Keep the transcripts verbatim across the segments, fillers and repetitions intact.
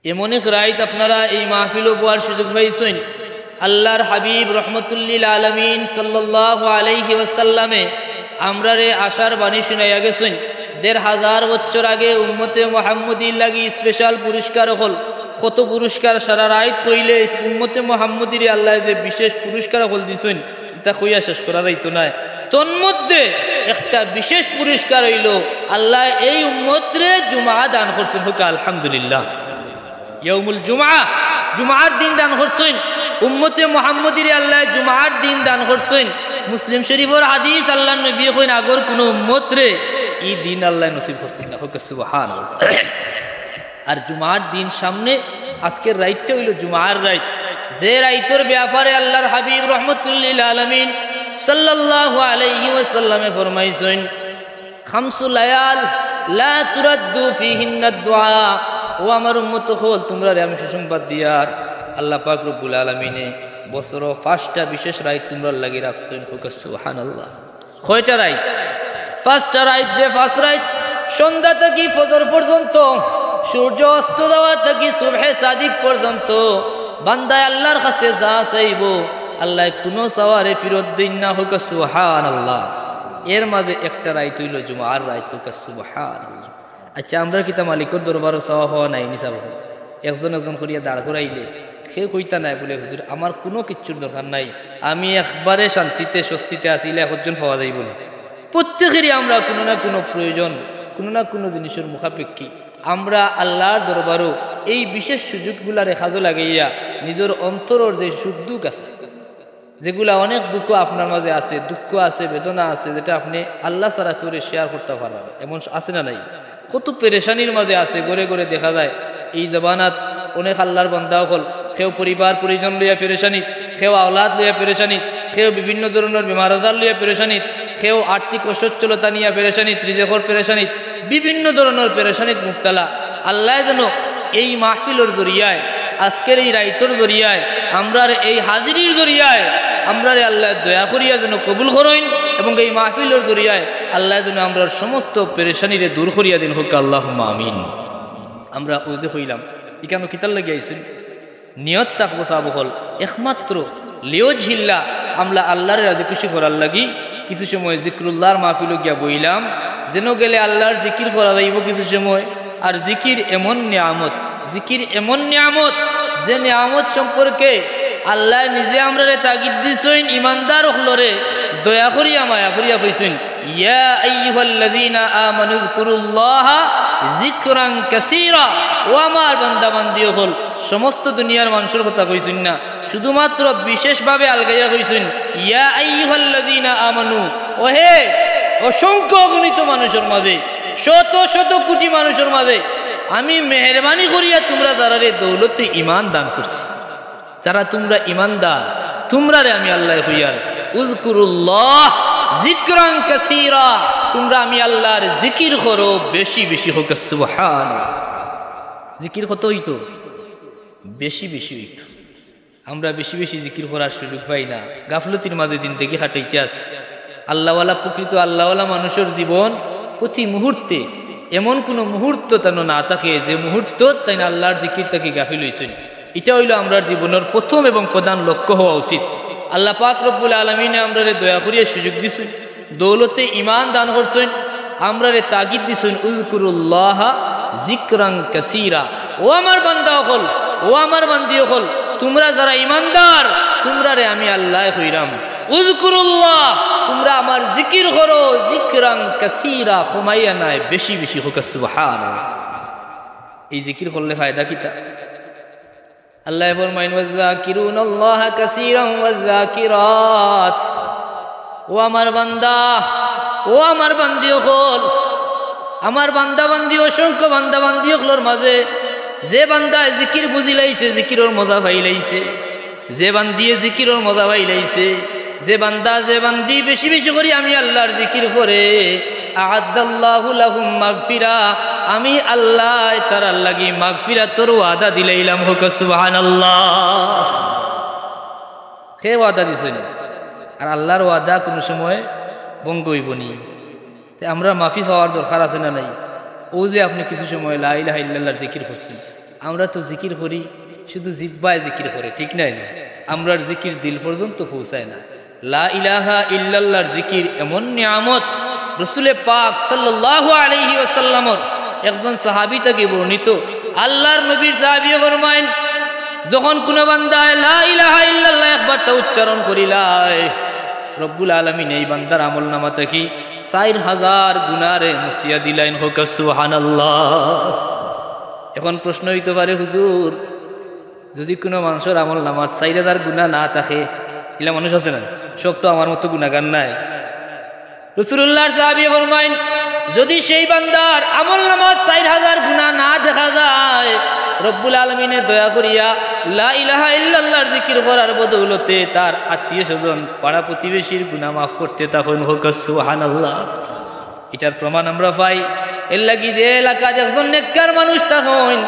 এমন এক রাইত আপনারা এই মাহফিলো বওয়ার সুযোগ পাইছইন। আল্লাহর হাবিব রহমতুল্লিল আলামিন সাল্লাল্লাহু আলাইহি ওয়াসাল্লামে আমরারে আশার বাণী শুনাইয়া গেছইন। দেড় হাজার বছর আগে উম্মতে মোহাম্মদীর লাগি স্পেশাল পুরস্কার অকল, কত পুরস্কার, সারা রাইত কইলে উম্মতে মোহাম্মদীরে আল্লায় যে বিশেষ পুরস্কার অকল দিছইন, ইতা কইয়া শেষ করা যাইতো নায়। তন্মধ্যে একটা বিশেষ পুরস্কার অইলো, আল্লায় এই উম্মতরে জুমা দান করছইন, কউক্কা আলহামদুলিল্লাহ। ইয়াউমুল জুমা, জুমার দিন দান করছইন। উম্মতে মোহাম্মদীরে আল্লায় জুমার দিন দান করছইন। মুসলিম শরীফর হাদিস, আল্লাহর নবীয়ে কইন, আগর কুনু উম্মতরে ই দিন আল্লায় নসিব করছইন না, কউক্কা সুবহানাল্লাহ। আর জুমার দিন সামনে, আজকের রাইতটা অইলো জুমার রাইত, যে রাইতর ব্যাপারে আল্লাহর হাবিব রহমতুল্লিল আলামিন সাল্লাল্লাহু আলাইহি ওয়াসাল্লামে ফরমাইছইন, "খামসু লায়াল লা তুরাদ্দু ফিহিন্নাদ দুআ।" ও আমার উম্মত অকল, তুমরারে আমি সুসংবাদ দিয়ার, আল্লাহ পাক রব্বুল আলামিনে বছরো পাঁচটা বিশেষ রাইত তুমরার লাগি রাখছইন, কউক্কা সুবহানাল্লাহ। কয়টা রাইত? পাঁচটা রাইত। যে পাঁচ রাইত, সন্ধ্যা থাকি ফজর পর্যন্ত, সূর্য অস্ত যাওয়া থাকি সুবহে সাদিক পর্যন্ত, বান্দায় আল্লাহর কাছে যা চাইবো, আল্লায় কুনু চাওয়ারে ফিরত দেইন না, কউক্কা সুবহানাল্লাহ। এর মাঝে একটা রাইত অইলো জুমার রাইত, কউক্কা সুবহানাল্লাহ। আচ্ছা, আমরা কিতা মালিকর দরবারো চাওয়া পাওয়া নাই নি? একজন একজন করিয়া দাঁড় করাইলে কেউ কইতা নায় বুলে, "হুজুর, আমার কুনু কিচ্ছুর দরকার নাই, আমি একবারে শান্তিতে স্বস্তিতে আছি", ইলা একজন পাওয়া যাইবো নি? প্রত্যেকেরই আমরা কুনু না কুনু প্রয়োজন, কুনু না কুনু জিনিসর মুখাপেক্ষী। আমরা আল্লাহর দরবারো এই বিশেষ সুযোগগুলারে কাজো লাগাইয়া নিজর অন্তরর যে সুখ দুঃখ আছে, যেগুলা অনেক দুঃখ আপনার মাঝে আছে, দুঃখ আছে, বেদনা আছে, যেটা আপনে আল্লাহ ছাড়া কেউরে শেয়ার করতা পাররা না, এমন আছে না নাই? কত পেরেশানির মাঝে আছে, ঘরে ঘরে দেখা যায়। এই জমানাত অনেক আল্লাহর বান্দা অকল, কেউ পরিবার পরিজন লইয়া পেরেশানিত, কেউ আওলাদ লইয়া পেরেশানিত, কেউ বিভিন্ন ধরনর বেমার আজার লইয়া পেরেশানিত, কেউ আর্থিক অসচ্ছলতা নিয়া পেরেশানিত, রিজেকর পেরেশানিত, বিভিন্ন ধরনর পেরেশানিত মুবতালা। আল্লায় যেন এই মাহফিলর জরিয়ায়, আজকের এই রাইতর জরিয়ায়, আমরার এই হাজিরির জরিয়ায় আমরারে আল্লায় দয়া করিয়া যেন কবুল করইন, এবং এই মাহফিলর জরিয়ায় আল্লায় যেন আমরার সমস্ত পেরেশানিরে দূর করিয়া দেইন, কউক্কা আল্লাহুম্মা আমিন। আমরা অউ যে কইলাম, ইখানো কিতার লাগি আইছইন? নিয়ত থাকবো সাব অকল, একমাত্র লিওয়াজহিল্লাহ, আমরা আল্লাহরে রাজি খুশি করার লাগি। কিছু সময় জিকিরুল্লাহর মাহফিলো গিয়া বইলাম, যেন গেলে আল্লাহর জিকির করা যাইবো কিছু সময়। আর জিকির এমন নিয়ামত, জিকির এমন নিয়ামত, যে নিয়ামত সম্পর্কে আল্লায় নিজে আমরারে তাগিদ দিছইন, ইমানদার অকলরে দয়া করিয়া মায়া করিয়া কইছইন, "ইয়া আইয়ুহাল্লাযীনা আমানু যকুরুল্লাহা যিকরান কাসীরা।" ও আমার বান্দা বান্দি অকল, সমস্ত দুনিয়ার মানষর কথা কইছইন না, শুধুমাত্র বিশেষভাবে আলগাইয়া কইছইন, "ইয়া আইয়ুহাল্লাযীনা আমানু", ওহে অসংখ্য অগণিত মানুষর মাঝে, শত শত কোটি মানুষর মাঝে আমি মেহেরবানি করিয়া তুমরা যারারে দৌলতে ইমান দান করছি, যারা তুমরা ইমানদার, তুমরারে আমি আল্লায় কইয়ার, "উযকুরুল্লাহ যিকরান কাসীরা", তুমরা আমি আল্লাহর জিকির করো বেশি বেশি, কউক্কা সুবহানাল্লাহ। জিকির কত অইতো? বেশি বেশি অইতো। আমরা বেশি বেশি জিকির করার সুযোগ পাই না, গাফলতির মাঝে জিন্দেগি কাটাইতে আছি। আল্লাহওয়ালা, প্রকৃত আল্লাহওয়ালা মানুষর জীবন প্রতি মুহূর্তে এমন কুনু মুহূর্ত তান না থাকে যে মুহূর্ত তাইন আল্লাহর জিকির থাকি গাফিল অইছইন। ইটা অইলো আমরার জীবনর প্রথম এবং প্রধান লক্ষ্য হওয়া উচিত। আল্লাহ পাক রব্বুল আলামিনে আমরারে দয়া করিয়া সুযোগ দিছইন, দৌলতে ইমান দান করছইন, আমরারে তাগিদ দিছইন, "উযকুরুল্লাহা যিকরান কাসীরা।" ও আমার বান্দা অকল, ও আমার বান্দি অকল, তুমরা যারা ইমানদার, তুমরারে আমি আল্লায় কইরাম, "উযকুরুল্লাহ", তুমরা আমার জিকির করো, "যিকরান কাসীরা", কমাইয়া নায়, বেশি বেশি, কউক্কা সুবহানাল্লাহ। এই জিকির করলে ফায়দা কিতা? আল্লায় ফরমাইন, "ওয়াযযাকিরুনাল্লাহা কাসীরান ওয়াযযাকিরাত।" ও আমার বান্দা, ও আমার বান্দি অকল, আমার বান্দা বান্দি, অসংখ্য বান্দা বান্দি অকলর মাঝে যে বান্দায় জিকির বুঝিলাইছে, জিকিরর মজা পাইলাইছে, যে বান্দিয়ে জিকিরর মজা পাইলাইছে, যে বান্দা, যে বান্দি বেশি বেশি করি আমি আল্লাহর জিকির করে, আ'আদ্দাল্লাহু লাহুম মাগফিরা, আমি আল্লায় তারার লাগি মাগফিরাতর ওয়াদা দিলাইলাম। কউক্কা সুবহানাল্লাহ। কে ওয়াদা দিছইন? আর আল্লাহর ওয়াদা কুনু সময় ভঙ্গ অইবো নি? তে আমরার মাফি চাওয়ার দরকার আছে না নাই? অউ যে আপনে কিছু সময় লা ইলাহা ইল্লাল্লাহর জিকির করছইন, আমরা তো জিকির করি, শুধু জিব্বায় জিকির করে, ঠিক নায় নি? আমরার জিকির দিল পর্যন্ত পৌঁছায় না। লা ইলাহা ইল্লাল্লাহর জিকির এমন নিয়ামত। রসুলে পাক সাল্লাল্লাহু আলাইহি ওয়াসাল্লামর একজন সাহাবী থাকি বর্ণিত, আল্লাহর নবীর সাহাবীয়ে ফরমাইন, যখন কুনু বান্দায় লা ইলাহা ইল্লাল্লাহ একবার তা উচ্চারণ করিলায়, রব্বুল আলামিন এই বান্দার আমল নামা থাকি চাইর হাজার গুনারে মুছিয়া দিলাইন। হক সুবহানাল্লাহ। এখন প্রশ্ন অইতো পারে, হুজুর, যুদি কুনু মানষর আমল নামাত চাইর হাজার গুনা না থাকে, ইলা মানুষ আছে না? সব তো আমার মতো গুনাগার নায়। রসুলুল্লাহর সাহাবীয়ে ফরমাইন, যুদি সেই বান্দার আমল নামাত চাইর হাজার গুনা না দেখা যায়, রব্বুল আলামিনে দয়া করিয়া লা ইলাহা ইল্লাল্লাহর জিকির করার বদৌলতে তার আত্মীয় স্বজন, পাড়া প্রতিবেশীর গুনা মাফ করতে থাকইন। হক সুবহানাল্লাহ। ইটার প্রমাণ আমরা পাই। এর লাগি যে এলাকাত একজন নেককার মানুষ থাকইন,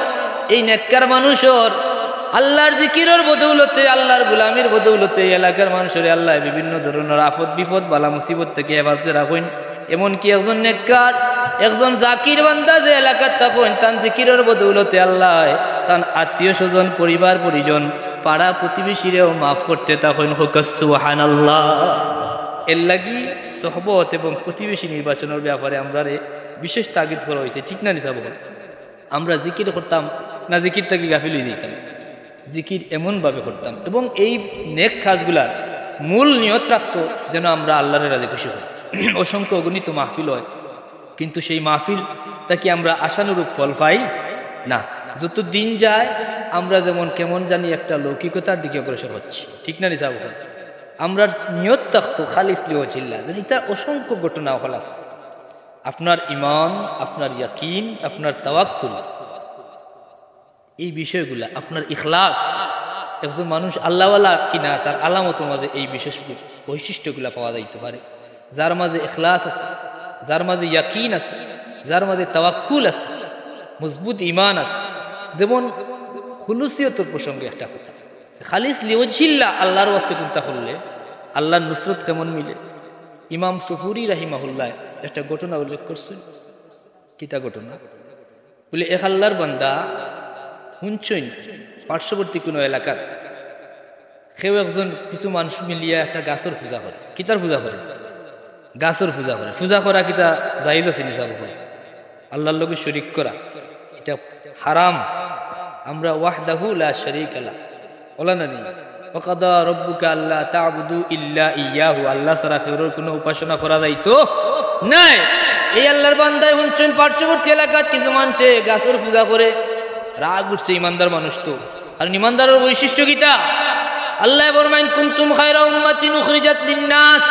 এই নেককার মানুষর আল্লাহর জিকিরর বদৌলতে, আল্লাহর গুলামির বদৌলতে এই এলাকার মানুষরে আল্লায় বিভিন্ন ধরনর আফত বিপদ, বালা মুসিবত থাকি হেফাজতে রাখইন। এমনকি একজন নেককার, একজন জাকির বান্দা যে এলাকাত থাকইন, তান জিকিরর বদৌলতে আল্লায় তান আত্মীয় স্বজন, পরিবার পরিজন, পাড়া প্রতিবেশীরেও মাফ করতে থাকইন। হক সুবহানাল্লাহ। এর লাগি সহবত এবং প্রতিবেশী নির্বাচনর ব্যাপারে আমরারে বিশেষ তাগিদ করা অইছে, ঠিক না নি সাব অকল? আমরা জিকির করতাম না, জিকির থাকি গাফিল অইযাইতাম। জিকির এমনভাবে করতাম এবং এই নেক কাজগুলার মূল নিয়ত রাখতো যেন আমরা আল্লাহরে রাজি খুশি করি। অসংখ্য অগণিত মাহফিল অয়, কিন্তু সেই মাহফিল থাকি আমরা আশানুরূপ ফল পাই না। যত দিন যায়, আমরা যেমন কেমন জানি একটা লৌকিকতার দিকে অগ্রসর অইচ্ছি, ঠিক না নি সাব অকল? আমরার নিয়ত থাকতো খালিস লিওয়াজিল্লাহ, যেন ইতার অসংখ্য ঘটনা অকল আছে। আপনার ঈমান, আপনার ইয়াকিন, আপনার তাওয়াক্কুল, এই বিষয়গুলা, আপনার ইখলাস, একজন মানুষ আল্লাহওয়ালা কিনা তার আলামতর মাঝে এই বিশেষ বৈশিষ্ট্যগুলা পাওয়া যাইতে পারে। যার মাঝে ইখলাস আছে, যার মাঝে ইয়াকিন আছে, যার মাঝে তাওয়াক্কুল আছে, মজবুত ঈমান আছে, যেমন খুলুসিয়তর প্রসঙ্গে একটা কথা, খালিস লিওয়াজিল্লাহ আল্লাহর ওয়াস্তে কুনটা করলে আল্লাহর নুসরত কেমন মিলে। ইমাম সুফুরি রাহিমাহুল্লাহ একটা ঘটনা উল্লেখ করছইন। কিতা ঘটনা? বলে, এক আল্লাহর বান্দা হুনছইন পার্শ্ববর্তী কুনু এলাকাত কেউ একজন, কিছু মানুষ মিলিয়া একটা গাছর পূজা করে। কিতার পূজা করে? গাছর পূজা করে। পূজা করা কিতা জায়েজ আছে নি সাব অকল? আল্লাহর লগে শরিক করা, ইটা হারাম। আমরা ওয়াহদাহু লা শারীকা লাহ, অলা না নি? ওয়া কাদা রাব্বুকা আল্লা তা'বুদু ইল্লা ইয়াহু, আল্লাহ ছাড়া কেউরর কুনু উপাসনা করা যাইতো নায়। এই আল্লাহর বান্দায় হুনছইন পার্শ্ববর্তী এলাকাত কিছু মানষে গাছর পূজা করে, রাগ উঠছে, ইমানদার মানুষ তো। আর ইমানদারর বৈশিষ্ট্য কিতা? আল্লায় ফরমাইন, কুনতুম খায়রা উম্মাতিন উখরিজাত লিন্নাস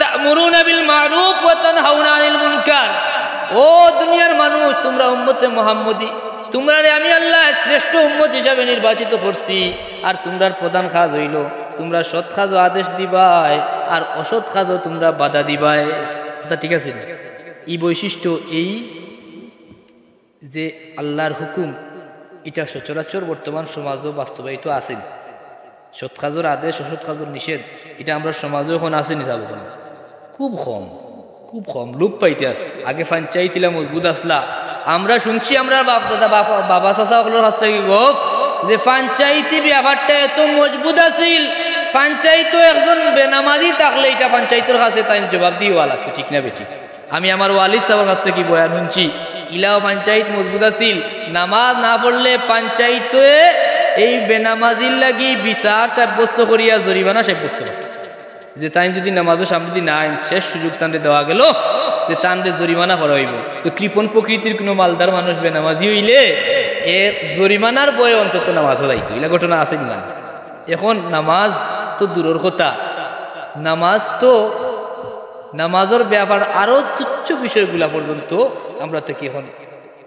তা'মুরুনা বিল মা'রুফ ওয়া তানহাউনা আনিল মুনকার। ও দুনিয়ার মানুষ, তুমরা উম্মতে মুহাম্মদী, তুমরারে আমি আল্লায় শ্রেষ্ঠ উম্মত হিসাবে নির্বাচিত করছি। আর তুমরার প্রধান কাজ অইলো তুমরা সৎ কাজো আদেশ দিবায় আর অসৎ কাজো তুমরা বাধা দিবায়। কথা ঠিক আছে নি? ই বৈশিষ্ট্য, এই যে আল্লাহর হুকুম, ইটা সচরাচর বর্তমান সমাজো বাস্তবায়িত আছে নি? সৎ কাজর আদেশ, অসৎ কাজর নিষেধ, ইটা আমরার সমাজো এখন আছে নি সাব অকল? খুব কম, খুব কম, লোপ পাইতে আছে। আগে পঞ্চায়েত ইলা মজবুত আছলা। আমরা হুনছি আমরার বাপ দাদা, বাপ, বাবা চাচা অকলর কাছ থাকি গপ যে পঞ্চায়েতি ব্যাপারটা এত মজবুত আছিল, পঞ্চায়েতো একজন বেনামাজি থাকলে ইটা পঞ্চায়েতর কাছে তাইন জবাবদিহি অওয়া লাগতো, ঠিক না বেঠিক? আমি আমার ওয়ালিদ সাবর কাছ থাকি বয়ান হুনছি, ইলাও পঞ্চায়েত মজবুত আছিল, নামাজ না পড়লে পঞ্চায়েতে এই বেনামাজির লাগি বিচার সাব্যস্ত করিয়া জরিমানা সাব্যস্ত করতো। যে তাইন যুদি নামাজো সামনেদি না আইন, শেষ সুযোগ তানরে দেওয়া গেলো যে তানরে জরিমানা করা অইবো। তো কৃপণ প্রকৃতির কুনু মালদার মানুষ বেনামাজি অইলে এ জরিমানার ভয়ে অন্তত নামাজো যাইতো। ইলা ঘটনা আছে নি না? এখন নামাজ তো দূরর কথা, নামাজ তো, নামাজর ব্যাপার আরো তুচ্ছ বিষয়গুলা পর্যন্ত আমরা থাকি এখন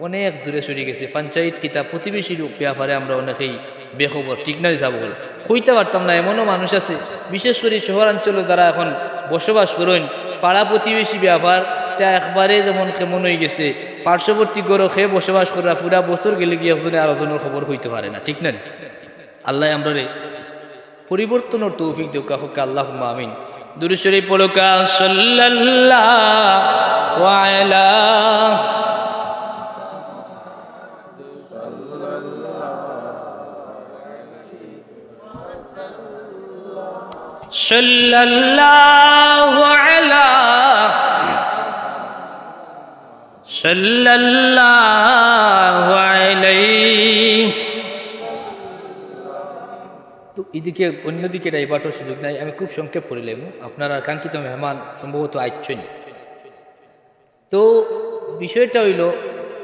অনেক দূরে সরি গেছে। পঞ্চায়েত কিতা, প্রতিবেশীর ব্যাপারে আমরা অনেকেই বেখবর, ঠিক না নি সাব অকল? কইতা পারতাম না, এমনও মানুষ আছে, বিশেষ করি শহরাঞ্চলো যারা এখন বসবাস করইন, পাড়া প্রতিবেশী ব্যাপারটা একবারে যেমন কেমন অইগেছে, পার্শ্ববর্তী ঘরো কে বসবাস করা, পুরা বছর গেলেগি একজনে আরোজনর খবর কইতো পারে না, ঠিক না নি? আল্লায় আমরারে পরিবর্তনর তৌফিক দেউক্কা, কউক্কা আল্লাহুম্মা আমিন। দুরূদ শরীফ পড়উক্কা, সাল্লাল্লাহু আলা সাল্লাল্লাহু আলা, সাল্লাল্লাহু আলাইহি। তো এদিকে, অন্যদিকে ডাইভার্টর সুযোগ নাই, আমি খুব সংক্ষেপ করিলাইমু। আপনারা কাঙ্ক্ষিত মেহমান সম্ভবত আইচ্ছইন। তো বিষয়টা অইলো,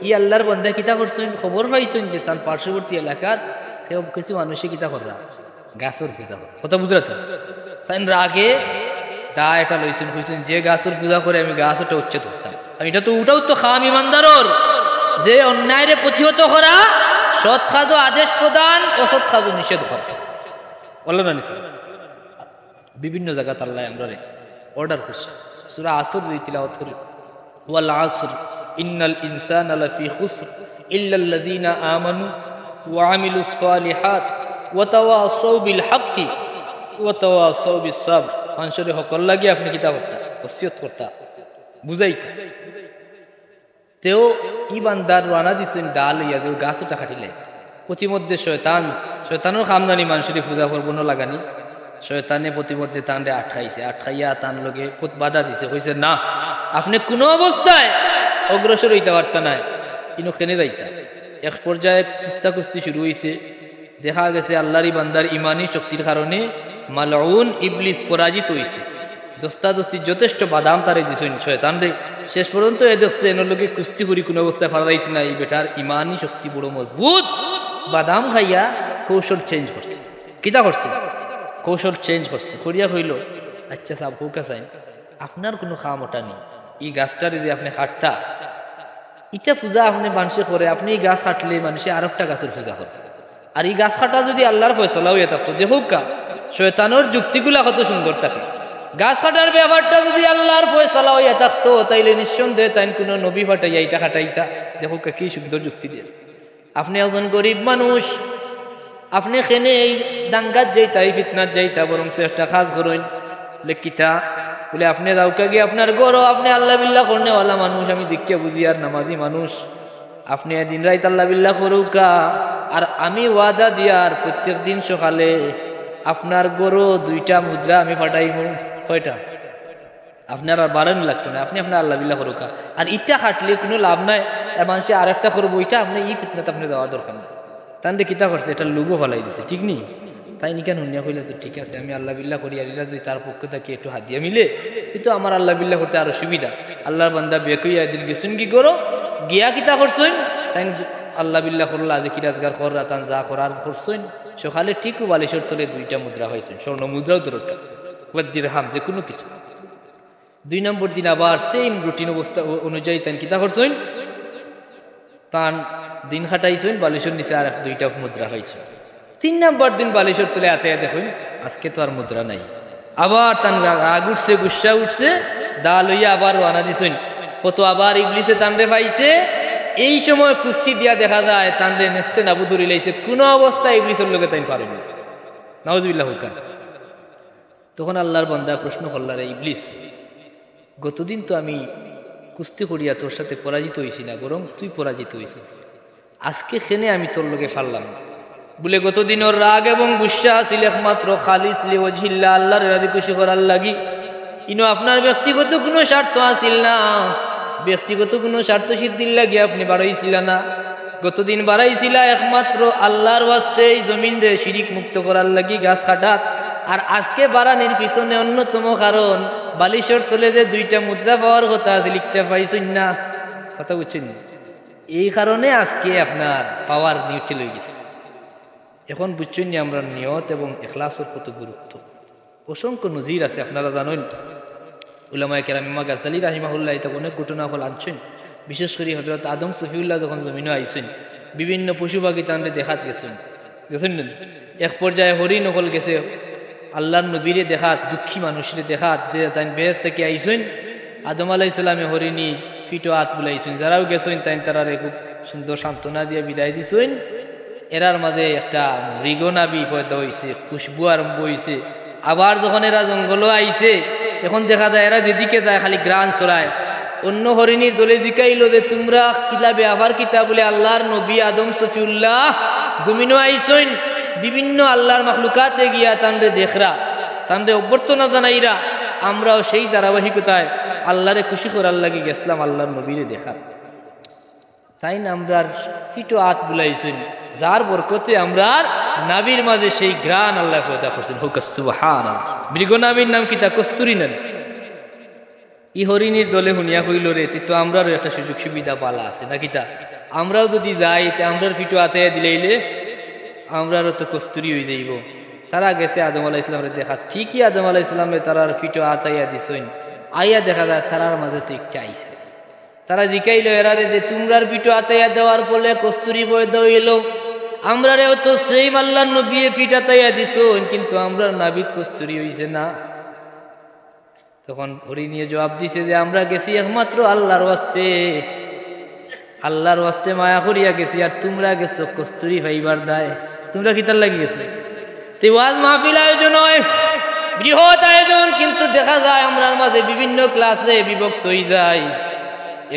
ই আল্লার বান্দায় কিতা করছইন, খবর পাইছইন যে তান পার্শ্ববর্তী এলাকাত কেউ কিছু মানুষে কিতা কররা, গাছর পূজা কররা। কথা বুঝরা তো? তাইন রাগে দা এটা লইছইন, কইছইন, "যে গাছর পূজা করে আমি গাছ ওটা উচ্ছেদ করতাম।" আর এটা তো, ওটাও তো কাম ইমানদারর, যে অন্যায়রে প্রতিহত করা, সৎ কাজো আদেশ প্রদান, অসৎ কাজো নিষেধ করা। বললো না নিষেধ? বিভিন্ন জাগাত আল্লায় আমরারে অর্ডার করছে। সূরা আসর যদি তিলাওয়াত করি, "ওয়াল আসর, ইন্নাল ইনসানা লাফি খুসর, ইল্লাল্লাযিনা আমানু ওয়া আমিলুস সালিহাত, ওয়া তাওয়াসাউ বিল হাক্কি, ওয়া তাওয়াসাউ বিস সাবর।" মানষরে হকর লাগি আপনে কিতা করতা? ওসিয়ত করতা, বুঝাইতা। তেও ই বান্দার রওয়ানা দিছইন দা লইয়া যে গাছ ওটা কাটিলে। প্রতিমধ্যে শয়তান, শয়তানর কাম জানি মানষরে পূজা করবো না লাগানি। শয়তানে প্রতিমধ্যে তানরে আটকাইছে, আটকাইয়া তান লগে পথ বাধা দিছে, কইছে, "না, আপনে কোনো অবস্থায় অগ্রসর অইতা পারতা নায়, ইনো কেনে যাইতা।" এক পর্যায়ে কুস্তাকুস্তি শুরু অইছে। দেখা গেছে আল্লার ই বান্দার ইমানি শক্তির কারণে মালউন ইবলিস পরাজিত অইছে। দস্তাদস্তি যথেষ্ট বাদাম তারে দিছইন শয়তানরে। শেষ পর্যন্ত এ দেখছে এনর লগে কুস্তি করি কোনো অবস্থায় পারা যাইতো না, ই বেটার ইমানি শক্তি বড় মজবুত, বাদাম খাইয়া কৌশল চেঞ্জ করছে। কিতা করছে? কৌশল চেঞ্জ করছে, করিয়া কইলো, "আচ্ছা সাব, কউক্কা চাইন, আপনার কোনো কাম ওটা নেই, ই গাছটারে যে আপনে কাটতা, ইটা পূজা আপনে মানষে করে, আপনে ই গাছ কাটলে মানষে আরোকটা গাছর পূজা করে।" আর ই গাছ কাটা যদি আল্লার ফয়সালা অইয়া থাকতো, দেখউক্কা, শয়তানর যুক্তিগুলা কত সুন্দর থাকে। গাছ কাটার ব্যাপারটা যদি আল্লার ফয়সালা অইয়া থাকতো, তাইলে নিঃসন্দেহে তাইন কোনো নবী পাঠাইয়া ইটা কাটাইতা। দেখউক্কা, কি সুন্দর যুক্তি দের। আপনে একজন গরিব মানুষ, আপনে কেনে ই দাঙ্গাত যাইতা, ই ফিতনাত যাইতা, বরং একটা কাজ করইন, লেখিতা, বুলে, "আপনে যাউক্কা গিয়া আপনার ঘরো, আপনে আল্লা বিল্লা করনেওয়ালা মানুষ, আমি দেখিয়া বুঝিয়ার নামাজি মানুষ।" আপনে দিন রাইত আল্লা বিল্লা করউক্কা, আর আমি ওয়াদা দিয়ার প্রত্যেক দিন সকালে আপনার ঘরো দুইটা মুদ্রা আমি পাঠাইমু। কয়টা? আপনার আর বাড়ানি লাগতো না, আপনে আপনার আল্লা বিল্লা করউক্কা। আর ইটা কাটলে কোনো লাভ নাই, এ মানষে আরেকটা করবো, ইটা আপনে ই ফিতনাত আপনে যাওয়ার দরকার নাই। তানরে কিতা করছে, এটা লোভও ফালাই দিছে, ঠিক নি? তাইন ইখান হুনিয়া কইলা, "তো ঠিক আছে, আমি আল্লা বিল্লা করি, আর ইলা যদি তার পক্ষ থাকি একটু হাদিয়া মিলে, কিন্তু আমার আল্লা বিল্লা করতে আরো সুবিধা।" আল্লার বান্দা বেকুইয়া এদিন গেছইন কি করো, গিয়া কিতা করছইন, তাইন আল্লা বিল্লা করলা, জিকির আজগার কররা, তান যা করার করছইন। সকালে ঠিক বালিশর তলে দুইটা মুদ্রা পাইছইন, স্বর্ণ মুদ্রাও দরকার, বা দিরহাম, যে কোনো কিছু। দুই নম্বর দিন আবার সেম রুটিন অবস্থা অ-, অনুযায়ী তাইন কিতা করছইন, তান দিন কাটাইছইন, বালিশর নিচে আর এক দুইটা মুদ্রা পাইছইন। তিন নম্বর দিন বালিশর তলে আতাইয়া দেখইন, আজকে তো আর মুদ্রা নাই। আবার তান রা-, রাগ উঠছে, গুসা উঠছে, দা লইয়া আবার রওয়ানা দিছইন। কত আবার ইবলিসে তানরে পাইছে। এই সময় কুস্তি দিয়া দেখা যায় তানরে নেস্তে নাবুদ করিলাইছে। কোনো অবস্থায় ইবলিসর লগে তাইন পারইন না। নাউজুবিল্লাহ হুলকান। তখন আল্লার বান্দায় প্রশ্ন করলা, "রে ইবলিস, গতদিন তো আমি কুস্তি করিয়া তোর সাথে পরাজিত অইছি না, বরং তুই পরাজিত অইছস। আজকে কেনে আমি তোর লগে পারলাম না?" বুলে, "গতদিন ওর রাগ এবং গুসা আছিল একমাত্র খালিস লিওয়াজহিল্লাহ, আল্লারে রাজি খুশি করার লাগি। ইনো আপনার ব্যক্তিগত কোনো স্বার্থ আছিল না, ব্যক্তিগত কোনো স্বার্থ সিদ্ধির লাগি আপনে বাড়াইছিলা না। গতদিন বাড়াইছিলা একমাত্র আল্লার ওয়াস্তে ই জমিনরে শিরিক মুক্ত করার লাগি গাছ কাটাত, আর আজকে বাড়ানির পিছনে অন্যতম কারণ, বালিশর তলে যে দুইটা মুদ্রা পাওয়ার কথা আছিল, একটা পাইছইন না।" কথা বুঝছইন নি? এই কারণে আজকে আপনার পাওয়ার নিউট্রাল অইগেছে। এখন বুঝছইন নি আমরার নিয়ত এবং ইখলাসর কত গুরুত্ব? অসংখ্য নজির আছে, আপনারা জানইন। উলামায়ে কেরাম, ইমাম গাজ্জালী রাহিমাহুল্লাহ ইতা অনেক ঘটনা অকল আনছইন। বিশেষ করি হযরত আদম সফিউল্লাহ যখন জমিনো আইছইন, বিভিন্ন পশু পাখি তানরে দেখাত গেছইন, গেছইন না? এক পর্যায়ে হরিণ অকল গেছে, আল্লার নবীরে দেখাত, দুঃখী মানুষরে দেখাত, যে তাইন বেহেশত থাকি আইছইন। আদম আলাইহিস সালামে হরিণীর পিঠো আত বুলাইছইন, যারাও গেছইন তাইন তারারে খুব সুন্দর সান্ত্বনা দিয়া বিদায় দিছইন। এরার মাঝে একটা মৃগনাভি পয়দা অইছে, খুশবু আরম্ভ অইছে। আবার যখন এরা জঙ্গলো আইছে, এখন দেখা যায় এরা যেদিকে যায় খালি ঘ্রাণ ছড়ায়। অন্য হরিণীর দলে জিকাইলো যে, "তুমরা কিলা, ব্যাপার কিতা?" বুলে, "আল্লার নবী আদম সফিউল্লাহ জমিনো আইছইন, বিভিন্ন আল্লার মখলুকাতে গিয়া তানরে দেখরা।" তানরে অভ্যর্থনা জানাইরা আমরাও সেই ধারাবাহিকতায় আল্লারে খুশি করার লাগি গেছলাম আল্লার নবীরে দেখাত। তাইন আমরার ফিটো আত বুলাইছইন, যার বরকতে আমরার নাভির মাঝে সেই ঘ্রাণ আল্লায় পয়দা করছইন। হউক সুবহানাল্লাহ। মৃগ নাভির নাম কিতা? কস্তুরী নাভি। ই হরিণীর দলে হুনিয়া কইলো রে, তে তো আমরারও একটা সুযোগ সুবিধা বালা আছে, না কিতা? আমরাও যুদি যাই, তে আমরার ফিটো আতাইয়া দিলাইলে আমরারও তো কস্তুরী অইযাইবো। তারা গেছে আদম আলাইহিস সালামরে দেখাত, ঠিকই আদম আলাইহিস সালামে তারার ফিটো আতাইয়া দিছইন। আইয়া দেখা যায় তারার মাঝে তো একটা আইছে। তারা জিকাইলো এরারে যে, তুমরার ফিটো আতাইয়া দেওয়ার ফলে কস্তুরী পয়দা অইলো, আমরারেও তো same আল্লার নবিয়ে ফিট আতাইয়া দিছইন, কিন্তু আমরার নাভিত কস্তুরী অইছে না। তখন হরিণীয়ে জবাব দিছে যে, আমরা গেছি একমাত্র আল্লার ওয়াস্তে, আল্লার ওয়াস্তে মায়া করিয়া গেছি, আর তুমরা গেছো কস্তুরী পাইবার দায়। তুমরা কিতার লাগি গেছো? তে ওয়াজ মাহফিল আয়োজন অয়, বৃহৎ আয়োজন, কিন্তু দেখা যায় আমরার মাঝে বিভিন্ন ক্লাসে বিভক্ত অইযায়।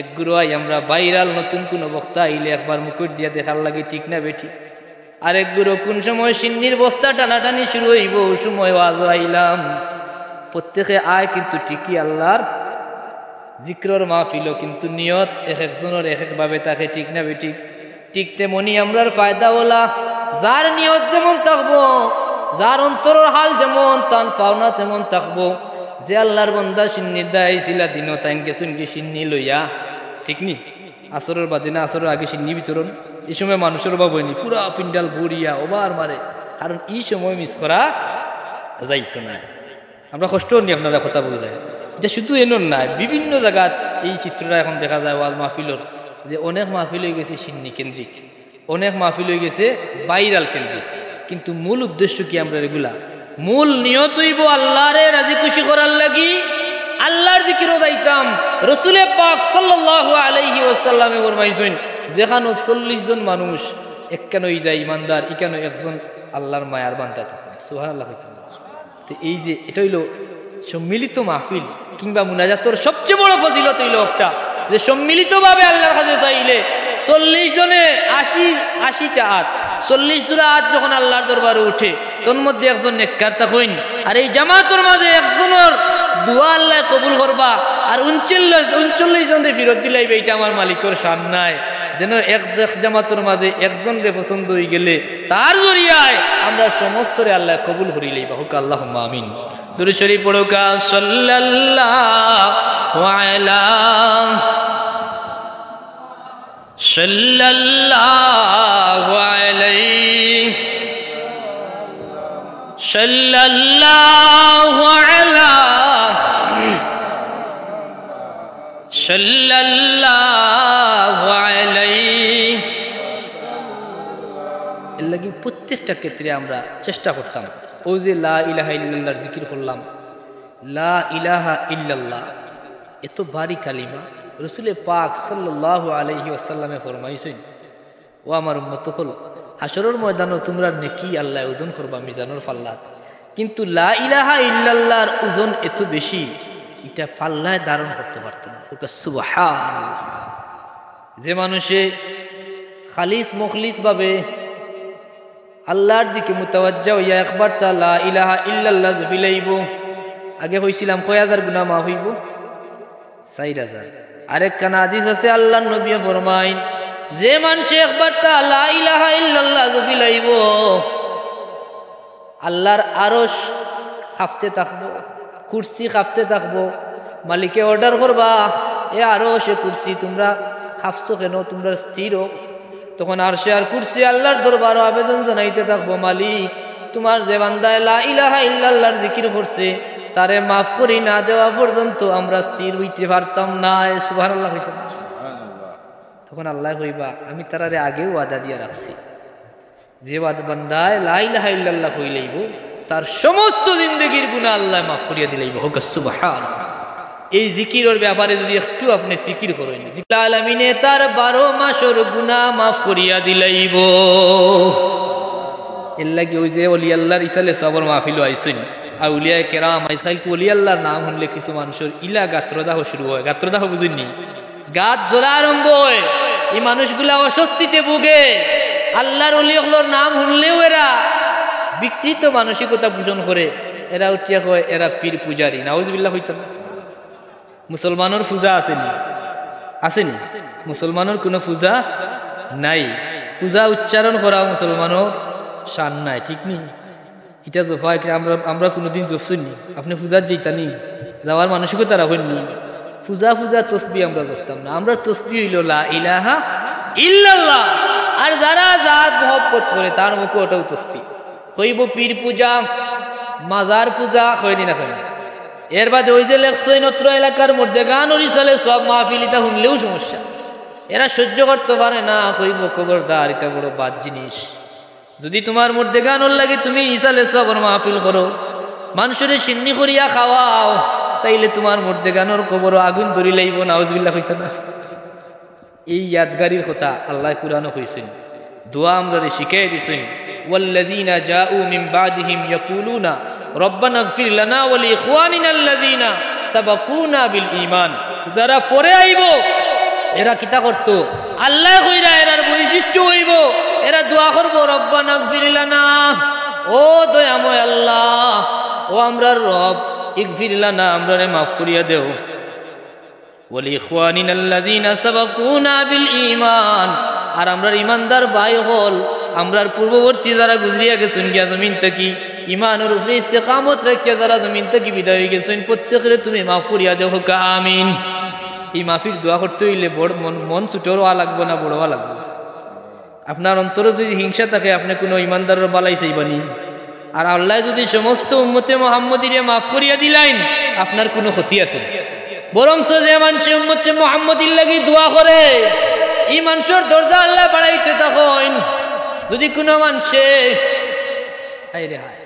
এক গুরু আই আমরা viral, নতুন কুনু বক্তা আইলে একবার মুকুট দিয়া দেখার লাগি, ঠিক না বেঠিক? আরেক গুরু কুন সময় শিন্নির বস্তা টানাটানি শুরু অইবো, অউ সময় ওয়াজো আইলাম। প্রত্যেকে আয় কিন্তু ঠিকই আল্লার জিকিরর মাহফিলো, কিন্তু নিয়ত এক একজনর এক এক ভাবে থাকে, ঠিক না বেঠিক? ঠিক তেমনি আমরার ফায়দা অলা, যার নিয়ত যেমন থাকবো, যার অন্তরর হাল যেমন, তান পাওনা তেমন থাকবো। যে আল্লার বান্দা শিন্নির দায় আইছিলা দিনো, তাইন গেছইন গি শিন্নি লইয়া, ঠিক নি? আসরর বাদে না, আসরর আগে শিন্নি বিতরণ। ই সময় মানুষর অভাব অয়নি, পুরা পিন্ডাল ভরিয়া ওভার মারে, কারণ ই সময় miss করা যাইতো নায়। আমরা কষ্ট অয়নি আপনারা কথা বুঝলে, ইটা শুধু এনর নায়, বিভিন্ন জাগাত এই চিত্রটা এখন দেখা যায় ওয়াজ মাহফিলর, যে অনেক মাহফিল অইগেছে শিন্নি কেন্দ্রিক, অনেক মাহফিল অইগেছে viral কেন্দ্রিক, কিন্তু মূল উদ্দেশ্য কি আমরার এগুলা? মূল নিয়ত অইবো আল্লারে রাজি খুশি করার লাগি, আল্লার জিকিরো যাইতাম। রসুলে পাক সাল্লাল্লাহু আলাইহি ওয়াসাল্লামে ফরমাইছইন, যেখানো চল্লিশ জন মানুষ একখান অইযায় ইমানদার, ইখানো একজন আল্লার মায়ার বান্দা থাকে। সুবহানাল্লাহ কইতাম। তে এই যে ইটা অইলো সম্মিলিত মাহফিল কিংবা মুনাজাতর সবচেয়ে বড় ফজিলত অইলো একটা, যে সম্মিলিতভাবে আল্লার কাছে চাইলে চল্লিশ জনে আশি, আশিটা আত, চল্লিশ জোড়া আত যখন আল্লার দরবারো উঠে, তন্মধ্যে একজন নেককার থাকইন। আর এই জামাতর মাঝে একজনর দোয়া আল্লায় কবুল করবা, আর ঊনচল্লিশ, ঊনচল্লিশ জনরে ফিরত দিলাইবা, ইটা আমার মালিকর শান নায়। যেন এক, এক জামাতর মাঝে একজনরে পছন্দ অইগেলে তার জরিয়ায় আমরা সমস্তরে আল্লায় কবুল করিলাইবা। হউক আল্লাহুম্মা আমিন। দুরূদ শরীফ পড়উক্কা, সাল্লাল্লাহু আলা, সাল্লাল্লাহু আলাইহি, সাল্লাল্লাহু আলা, সাল্লাল্লাহু আলাইহি। এর লাগি প্রত্যেকটা ক্ষেত্রে আমরা চেষ্টা করতাম, অউ যে লা ইলাহা ইল্লাল্লাহর জিকির করলাম, লা ইলাহা ইল্লাল্লাহ, এত ভারী কালিমা। রসুলে পাক সাল্লাল্লাহু আলাইহি ওয়াসাল্লামে ফরমাইছইন, ও আমার উম্মত অকল, হাশরর ময়দানো তুমরার নেকি আল্লায় ওজন করবা মিজানর পাল্লাত, কিন্তু লা ইলাহা ইল্লাল্লাহর ওজন এত বেশি, ইটা পাল্লায় ধারণ করতে পারতো না। কউক্কা সুবহানাল্লাহ। যে মানুষে খালিস মুখলিস ভাবে আল্লার দিকে মুতাওয়াজ্জা অইয়া একবারতা লা ইলাহা ইল্লাল্লাহ জপিলাইবো, আগে কইছিলাম কয় হাজার গুনা মাফ অইবো? চাইর হাজার। আরেকখান হাদিস আছে, আল্লার নবীয়ে ফরমাইন, যে মানষে একবারতা লা ইলাহা ইল্লাল্লাহ জপিলাইবো, আল্লার আরশ কাঁপতে থাকবো, কুরসি কাঁপতে থাকবো। মালিকে order করবা, এ আরশ, এ কুরসি, তুমরা কাঁপছো কেনে? তুমরা স্থির অও। তখন আরশে আর কুরসি আল্লার দরবারো আবেদন জানাইতে থাকবো, মালিক, তুমার যে বান্দায় লা ইলাহা ইল্লাল্লাহর জিকির করছে, তারে মাফ করি না দেওয়া পর্যন্ত আমরা স্থির অইতে পারতাম নায়। সুবহানাল্লাহ কইতাম। তখন আল্লায় কইবা, আমি তারারে আগেউ ওয়াদা দিয়া রাখছি, যে বাদ-, বান্দায় লা ইলাহা ইল্লাল্লাহ কইলাইবো, তার সমস্ত জিন্দেগির গুনা আল্লায় মাফ করিয়া দিলাইবো। কউক্কা সুবহানাল্লাহ। এই জিকিরর ব্যাপারে যুদি একটু আপনে ফিকির করইন, জিকির আলামিনে তার বারো মাসর গুনা মাফ করিয়া দিলাইবো। এর লাগি অউ যে অলি আল্লার ইসালে সবর মাহফিলো আইছইন, আউলিয়ায়ে কেরাম, আইজকাইল অলি আল্লার নাম হুনলে কিছু মানষর ইলা গাত্রদাহ শুরু অয়। গাত্রদাহ বুঝইননি? গাত জ্বলা আরম্ভ অয়। ই মানুষগুলা অস্বস্তিতে ভুগে। আল্লার অলি অকলর নাম হুনলেউ এরা বিকৃত মানসিকতা পোষণ করে। এরা উঠিয়া কয়, এরা পীর পূজারী। নাউজুবিল্লাহ কইতা না? মুসলমানর পূজা আছে নি? আছে নি? মুসলমানর কুনু পূজা নাই। পূজা উচ্চারণ করা মুসলমানর শান নায়, ঠিক নি? ইটা জপা কি আমরা, আমরা কুনুদিন জপছি নি? আপনে পূজাত যাইতা নি? যাওয়ার মানসিকতা রাখইন নি? পূজা, পূজা তসবি আমরা জপতাম না। আমরার তসবি অইলো লা ইলাহা ইল্লাল্লাহ। আর যারা জাত মহব্বত করে, তার মুখো ওটাউ তসবি। কইবো পীর পূজা, মাজার পূজা, কয় নি না কয় না? এর বাদে ওই যে লেখছইন, অত্র এলাকার মুর্দেগানর ইসালে সওয়াব মাহফিল, ইতা হুনলেউ সমস্যা। এরা সহ্য করতো পারে না, কইবো, "খবরদার, ইটা বড় বাদ জিনিস।" যুদি তুমার মুর্দেগানর লাগি তুমি ইসালে সওয়াবর মাহফিল করো, মানষরে শিন্নি করিয়া খাওয়াও, তাইলে তুমার মুর্দেগানর কবরো আগুন ধরি লাইবো, নাউজুবিল্লাহ কইতা না? এই ইয়াদগারির কথা আল্লায় কুরআনো কইছইন, দোয়া আমরারে শিখাই দিছইন, "ওয়াল্লাযীনা জাউ মিন বাদিহিম ইয়াকুলুনা রব্বানা ইগফির লানা ওয়া লিইখওয়ানিনাল্লাযীনা সাবাকুনা বিল ঈমান।" যারা পরে আইবো, এরা কিতা করতো? আল্লায় কইরা এরার বৈশিষ্ট্য অইবো, এরা দোয়া করবো, "রব্বানা ইগফির লানা, ও দয়াময় আল্লাহ, ও আমরার রব, ইগফির লানা, আমরারে মাফ করিয়া দেও। ওয়া লিইখওয়ানিনাল্লাযীনা সাবাকুনা বিল ঈমান।" আর আমরার ইমানদার ভাই অকল, আমরার পূর্ববর্তী যারা গুজরিয়া গেছইন গিয়া জমিন থাকি, ইমানর উপরে ইস্তেকামত রাখিয়া যারা জমিন থাকি বিদায় অইগেছইন, প্রত্যেকরে তুমি মাফ করিয়া দেও, কউক্কা আমিন। এই মাফির দোয়া করতে অইলে বড় মন, মন ছোট অওয়া লাগবো না বড় অওয়া লাগবো? আপনার অন্তরো যুদি হিংসা থাকে, আপনে কুনু ইমানদারর বালাই চাইবা নি? আর আল্লায় যুদি সমস্ত উম্মতে মুহাম্মদীরে মাফ করিয়া দিলাইন, আপনার কুনু ক্ষতি আছে নি? বরঞ্চ যে মানষে উম্মতে মুহাম্মদীর লাগি দোয়া করে, ই মানষর দরজা আল্লায় বাড়াইতে থাকইন। যুদি কুনু মানষে, হায় রে হায়,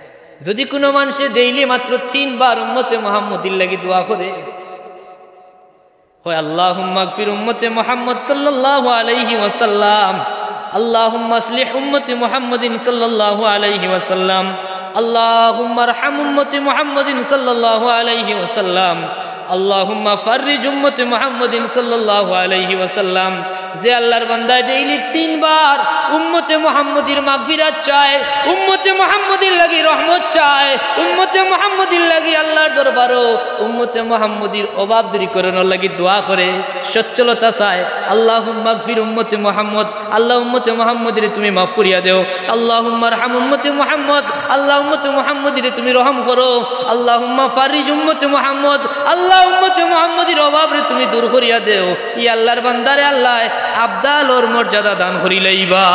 যুদি কুনু মানষে ডেইলি মাত্র তিনবার উম্মতে মুহাম্মদীর লাগি দোয়া করে, কয়, "আল্লাহুম্মা ইগফির উম্মতে মুহাম্মদ সাল্লাল্লাহু আলাইহি ওয়াসাল্লাম, আল্লাহুম্মা আসলিহ উম্মতে মুহাম্মদিন সাল্লাল্লাহু আলাইহি ওয়াসাল্লাম, আল্লাহুম্মা আরহাম উম্মতে মুহাম্মদিন সাল্লাল্লাহু আলাইহি ওয়াসাল্লাম, আল্লাহুম্মা ফাররিজ উম্মতে মুহাম্মদিন সাল্লাল্লাহু আলাইহি ওয়াসাল্লাম।" যে আল্লাহর বান্দায় ডেইলি তিনবার উম্মতে মুহাম্মদীর মাগফিরাত চায়, উম্মতে মুহাম্মদীর লাগি রহমত চায়, উম্মতে মুহাম্মদীর লাগি আল্লাহর দরবারো উম্মতে মুহাম্মদীর অভাব দূরীকরণর লাগি দোয়া করে, সচ্ছলতা চায়, "আল্লাহুম্মা ইগফির উম্মতে মুহাম্মদ, আল্লাহ উম্মতে মুহাম্মদীরে তুমি মাফ করিয়া দেও, আল্লাহুম্মা আরহাম উম্মতে মুহাম্মদ, আল্লাহ উম্মতে মুহাম্মদীরে তুমি রহম করো, আল্লাহুম্মা ফাররিজ উম্মতে মুহাম্মদ, আল্লাহ উম্মতে মুহাম্মদীর অভাবরে তুমি দূর করিয়া দেও।" ই আল্লাহর বান্দারে আল্লায় আবদালর মর্যাদা দান করিলাইবা।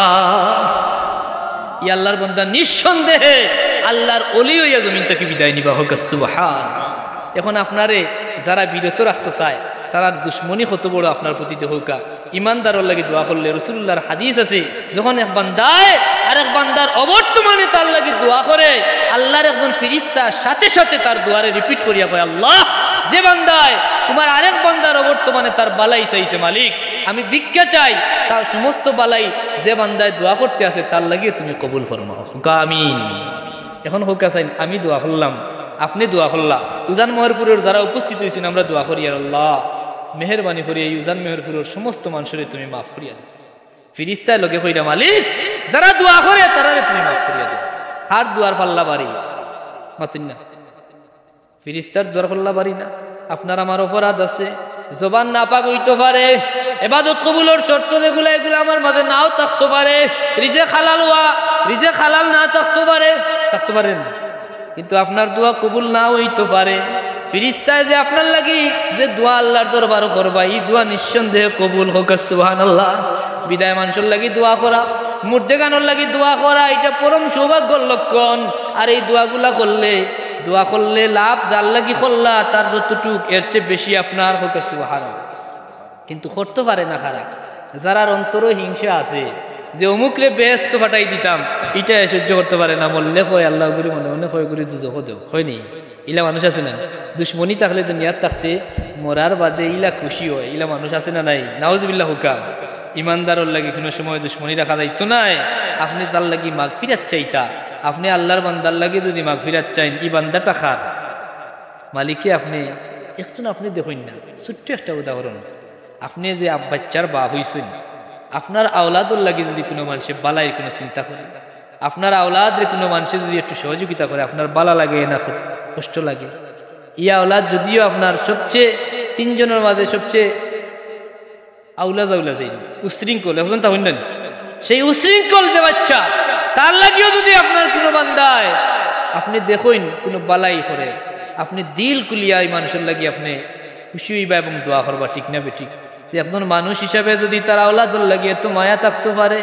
ই আল্লাহর বান্দা নিঃসন্দেহে আল্লাহর অলি অইয়া জমিন থাকি বিদায় নিবা, কউক্কা সুবহান। এখন আপনারে যারা বিরত রাখতো চায়, তারার দুশমনি কত বড় আপনার প্রতি দেখউক্কা। ইমানদারর লাগি দোয়া করলে, রাসূলুল্লাহর হাদিস আছে, যখন এক বান্দায় আরেক বান্দার অবর্তমানে তার লাগি দোয়া করে, আল্লাহর একজন ফিরিস্তা সাথে সাথে তার দোয়ারে repeat করিয়া কয়, "আল্লাহ, যে বান্দায় তুমার আরেক বান্দার অবর্তমানে তার বালাই চাইছে, মালিক, আমি ভিক্ষা চাই, তার সমস্ত বালাই যে বান্দায় দোয়া করতে আছে, তার লাগিও তুমি কবুল ফরমাও।" কউক্কা আমিন। এখন কউক্কা চাইন, আমি দোয়া করলাম, আপনে দোয়া করলা, উজান মেহেরপুরর যারা উপস্থিত অইছইন, আমরা দোয়া করিয়ার, "আল্লাহ, মেহেরবানি করি এই উজান মেহেরপুরর সমস্ত মানষরে তুমি মাফ করিয়া দেও।" ফিরিস্তায় লগে কইরা, "মালিক, যারা দোয়া করে, তারারে তুমি মাফ করিয়া দেও।" কার দোয়ার পাল্লা ভারি? মাতইন না। ফিরিস্তার দোয়ার পাল্লা ভারি না। আপনার আমার অপরাধ আছে, জবান নাপাক অইতো পারে, এবাদত কবুলর শর্ত যেগুলা, এগুলা আমার মাঝে নাও থাকতো পারে, রিজেক হালাল অওয়া, রিজেক হালাল না থাকতো পারে, থাকতো পারে না। কিন্তু আপনার দোয়া কবুল না অইতো পারে। ফিরিস্তায় যে আপনার লাগি যে দোয়া আল্লাহর দরবারো করবা, ই দোয়া নিঃসন্দেহে কবুল, কউক্কা সুবহানাল্লাহ। বিদায় মানষর লাগি দোয়া করা, মুর্দেগানর লাগি দোয়া করা, ইটা পরম সৌভাগ্যর লক্ষণ। আর এই দোয়াগুলা করলে, দোয়া করলে লাভ যার লাগি করলা, তার যতটুক, এর চেয়ে বেশি আপনার, কউক্কা সুবহানাল্লাহ। কিন্তু করতো পারে না কারা? যারার অন্তরো হিংসা আছে, যে অমুকরে বেহেস্তো পাঠাই দিতাম, ইটা সহ্য করতো পারে না, মরলে কয় আল্লাহ করি, মনে মনে কয় করি দুজখো দেও, অয় নি? ইলা মানুষ আছে না? দুশমনি থাকলে দুনিয়াত থাকতে, মরার বাদে ইলা খুশি অয়, ইলা মানুষ আছে না নাই? নাউজুবিল্লাহ কউক্কা। ইমানদারর লাগি কুনু সময় দুশমনি রাখা যাইতো নায়। আপনে তার লাগি মাগফিরাত চাইতা, আপনে আল্লাহর বান্দার লাগি যুদি মাগফিরাত চাইন, ই বান্দাটা কার? মালিকে আপনে, একজন আপনে দেখইন না, ছোট্ট একটা উদাহরণ। আপনে যে আব-, বাইচ্চার বাপ অইছইন, আপনার আওলাদর লাগি যুদি কুনু মানষে বালাইর কুনু চিন্তা করে, আপনার আওলাদরে কুনু মানষে যুদি একটু সহযোগিতা করে, আপনার বালা লাগে না? কষ্ট লাগে। ই আওলাদ যদিও আপনার সবচেয়ে, তিনজনর মাঝে সবচেয়ে আউলা জাউলা যেইন, উশৃঙ্খল, একজন তা হইন না নি? সেই উশৃঙ্খল যে বাচ্চা, তার লাগিও যদি আপনার কুনু বান্দায়, আপনে দেখইন কুনু বালাই করে, আপনে দিল খুলিয়া ই মানষর লাগি আপনে খুশি অইবা এবং দোয়া করবা, ঠিক না বেঠিক? যে একজন মানুষ হিসাবে যদি তার আওলাদর লাগি এত মায়া থাকতো পারে,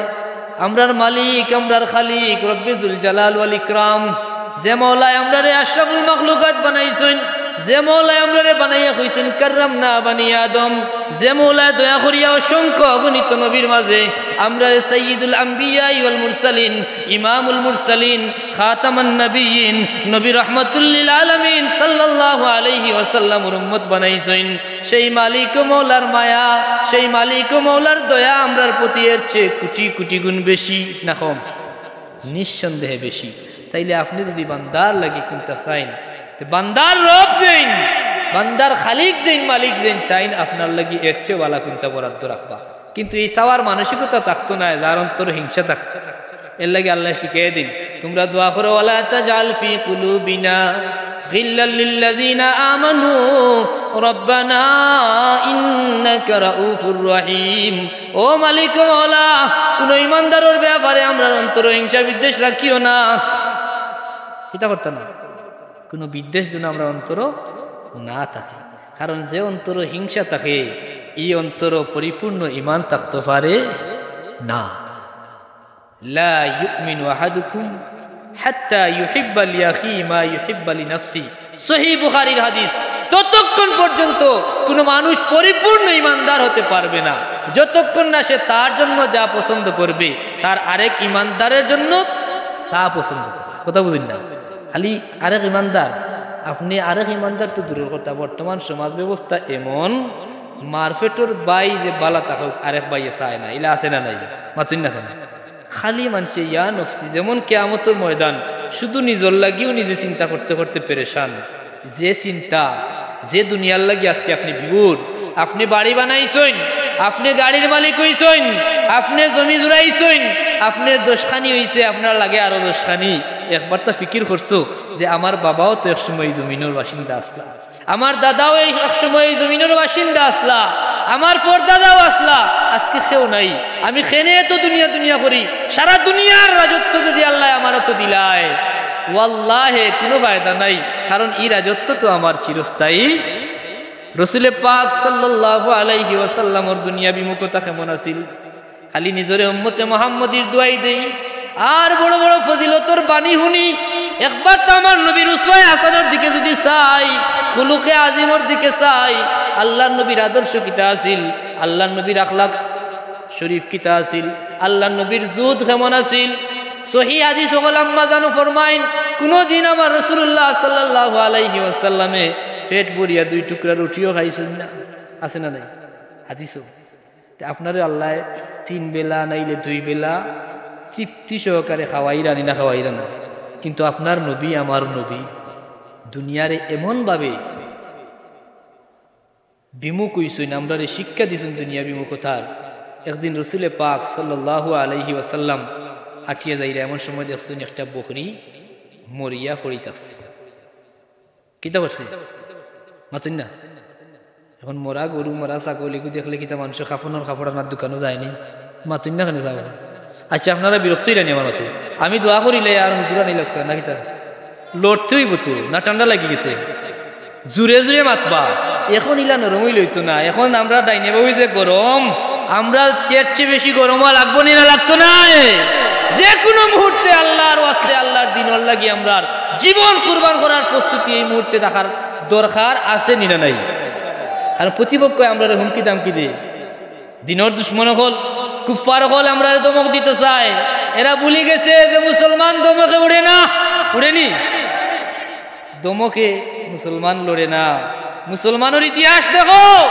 আমরার মালিক, আমরার খালিক, রব্বে জুল জালাল ওয়াল ইকরাম, যে মওলায় আমরারে আশরাফুল মাখলুকাত বানাইছইন, যে মওলায় আমরারে বানাইয়া কইছইন, "কাররামনা বানি আদম", যে মওলায় দয়া করিয়া অসংখ্য অগণিত নবীর মাঝে আমরারে সাইয়্যিদুল আম্বিয়া ওয়াল মুরসালিন, ইমামুল মুরসালিন, খাতামান নাবিয়্যিন, নবী রহমাতুল লিল আলামিন সাল্লাল্লাহু আলাইহি ওয়াসাল্লামর উম্মত বানাইছইন, সেই মালিক ও মওলার মায়া, সেই মালিক ও মওলার দয়া আমরার প্রতি এর চেয়ে কোটি কোটি গুণ বেশি না কম? নিঃসন্দেহে বেশি। তাইলে আপনে যদি বান্দার লাগি কুনতা চাইন, তে বান্দার রব যেইন, বান্দার খালিক যেইন, মালিক যেইন, তাইন আপনার লাগি এর চেয়ে ভালা কুনতা বরাদ্দ রাখবা। কিন্তু ই চাওয়ার মানসিকতা থাকতো নায়, যার অন্তরো হিংসা থাকতো। এর লাগি আল্লায় শিখাইয়া দিন, তোমরা দোয়া করো, "ওয়ালা তাজআল ফি কুলুবিনা গিল্লাল লিল্লাযিনা আমানু রাব্বানা ইন্নাকা রাউফুর রহিম।" ও মালিক, ও মওলা, কুনু ইমানদারর ব্যাপারে আমরার অন্তরো হিংসা বিদ্বেষ রাখিও না। ইতা করতা না, কুনু বিদ্বেষ যেন আমরার অন্তরো না থাকে। কারণ যে অন্তরো হিংসা থাকে, ই অন্তরো পরিপূর্ণ ইমান থাকতো পারে না। লা ইউমিনু আহাদুকুম হাত্তা ইউহিব্বা লিআখি মা ইউহিব্বা লিনাফসি। সহিহ বুখারীর হাদিস। ততক্ষণ পর্যন্ত কুনু মানুষ পরিপূর্ণ ইমানদার হতে পারবে না, যতক্ষণ না সে তার জন্য যা পছন্দ করবে, তার আরেক ইমানদারের জন্য তা পছন্দ করবে। কথা বুঝইন না? খালি আরেক ইমানদার, আপনে আরেক ইমানদার তো দূরর কথা, বর্তমান সমাজ ব্যবস্থা এমন, মারফেটর ভাই যে ভালা থাকউক, আরেক ভাইয়ে চায় না, ইলা আছে না নাই? মাতইন না কেনে? খালি মানষে ইয়া নফসি, যেমন কিয়ামতর ময়দান, শুধু নিজর লাগিও নিজে চিন্তা করতে করতে পেরেশান। যে চিন্তা, যে দুনিয়ার লাগি আজকে আপনে বিভোর, আপনে বাড়ি বানাইছইন, আপনে গাড়ির মালিক অইছইন, আপনে জমি জুড়াইছইন, আপনে দশখানি অইছে, আপনার লাগে আরো দশখানি। একবার তা ফিকির করছো যে আমার বাবাও তো এক সময় ই জমিনর বাসিন্দা আছলা, আমার দাদাও এই এক সময় ই জমিনর বাসিন্দা আছলা, আমার পরদাদাও আছলা, আজকে কেউ নাই। আমি কেনে এত দুনিয়া দুনিয়া করি, সারা দুনিয়ার রাজত্ব যদি আল্লায় আমার অতো দিলায়, ওয়াল্লাহে কুনু ফায়দা নাই, কারণ ই রাজত্ব তো আমার চিরস্থায়ী। রসুলে পাক সাল্লাল্লাহু আলাইহি ওয়াসাল্লামর দুনিয়া বিমুখতা কেমন আছিল? খালি নিজরে উম্মতে মুহাম্মদীর দুয়াই দেই, আর বড় বড় ফজিলতর বাণী হুনি। একবার তো আমার নবীর উসওয়ায়ে হাসানার দিকে যদি চাই, খুলুকে আজিমর দিকে চাই, আল্লাহর নবীর আদর্শ কিতা আছিল, আল্লাহর নবীর আখলাক শরীফ কিতা আছিল, আল্লাহর নবীর জুদ কেমন আছিল। সহিহ হাদিস অকল আম্মা জানু ফরমাইন, কুনুদিন আমার রাসূলুল্লাহ সাল্লাল্লাহু আলাইহি ওয়াসাল্লামে পেট ভরিয়া দুই টুকরা রুটিও খাইছইন না, আছে না নাই? হাদিসও। তে আপনারে আল্লায় তিন বেলা নাইলে দুই বেলা তৃপ্তি সহকারে খাওয়াইরা নি না খাওয়াইরা না? কিন্তু আপনার নবী, আমার নবী, দুনিয়ারে এমনভাবে বিমুখ অইছইন, আমরারে শিক্ষা দিছইন দুনিয়া বিমুখতার। একদিন রসুলে পাক সাল্লাল্লাহু আলাইহি ওয়াসাল্লাম হাঁটিয়া যাইরা, এমন সময় দেখছইন একটা বকরি মরিয়া পড়িত আছে। কিতা করছে? মাতইন না। এখন মরা গরু, মরা ছাগল, এগু দেখলে কিতা মানষে কাফনর কাপড় আনার দোকানো যায়নি? মাতইন না কেনে যাও? আচ্ছা, আপনারা বিরক্ত অইরা নি আমার মাতে? আমি দোয়া করিলে আর হুজুর আনি লোক না কিতা? লড়তে অইবো তো, না ঠান্ডা লাগি গেছে? জুরে জুরে মাতবা। এখন ইলা নরম অইলে অইতো না। এখন আমরা ডাইনে বাউয়ে যে গরম, আমরা এর চেয়ে বেশি গরম অওয়া লাগবো নি না লাগতো নায়? যে কুনু মুহূর্তে আল্লাহর ওয়াস্তে, আল্লাহর দিনর লাগি আমরার জীবন কুরবান করার প্রস্তুতি এই মুহূর্তে থাকার দরকার আছে নি না নাই? কারণ প্রতিপক্ষ আমরারে হুমকি ধামকি দেয়, দিনর দুশমন অকল, কুফফার অকল আমরারে ধমক দিতো চায়। এরা ভুলি গেছে যে মুসলমান ধমকে উড়ে না, উড়ে নি? ধমকে মুসলমান লড়ে না। মুসলমানর ইতিহাস দেখো,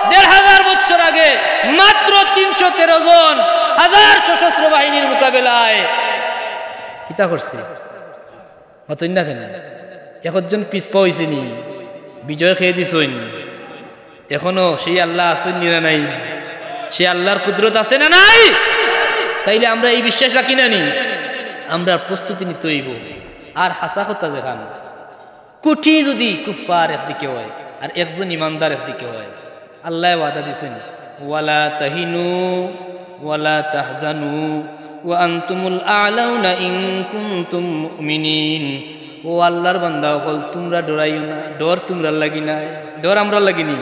দেড় হাজার বছর আগে মাত্র তিনশো তেরো জন হাজার সশস্ত্র বাহিনীর মোকাবেলায় কিতা করছে? মাতইন না কেনে? একজন পিছপা অইছে নি? বিজয় খেয়ে দিছইন। এখনো সেই আল্লাহ আছইন নি না নাই? সেই আল্লাহর কুদরত আছে না নাই? তাইলে আমরা এই বিশ্বাস রাখি না নি? আমরার প্রস্তুতি নিতে অইবো। আর হাছা কথা দেখান, কুটি যুদি কুফফার একদিকে অয় আর একজন ইমানদার একদিকে অয়, আল্লায় ওয়াদা দিছইন, "ওয়ালা তাহিনু ওয়ালা তাহজানু ওয়া আনতুমুল আ'লাউনা ইন কুনতুম মুমিনিন।" ও আল্লার বান্দা অকল, তুমরা ডরাইও না, ডর তুমরার লাগি নায়, ডর আমরার লাগি নি,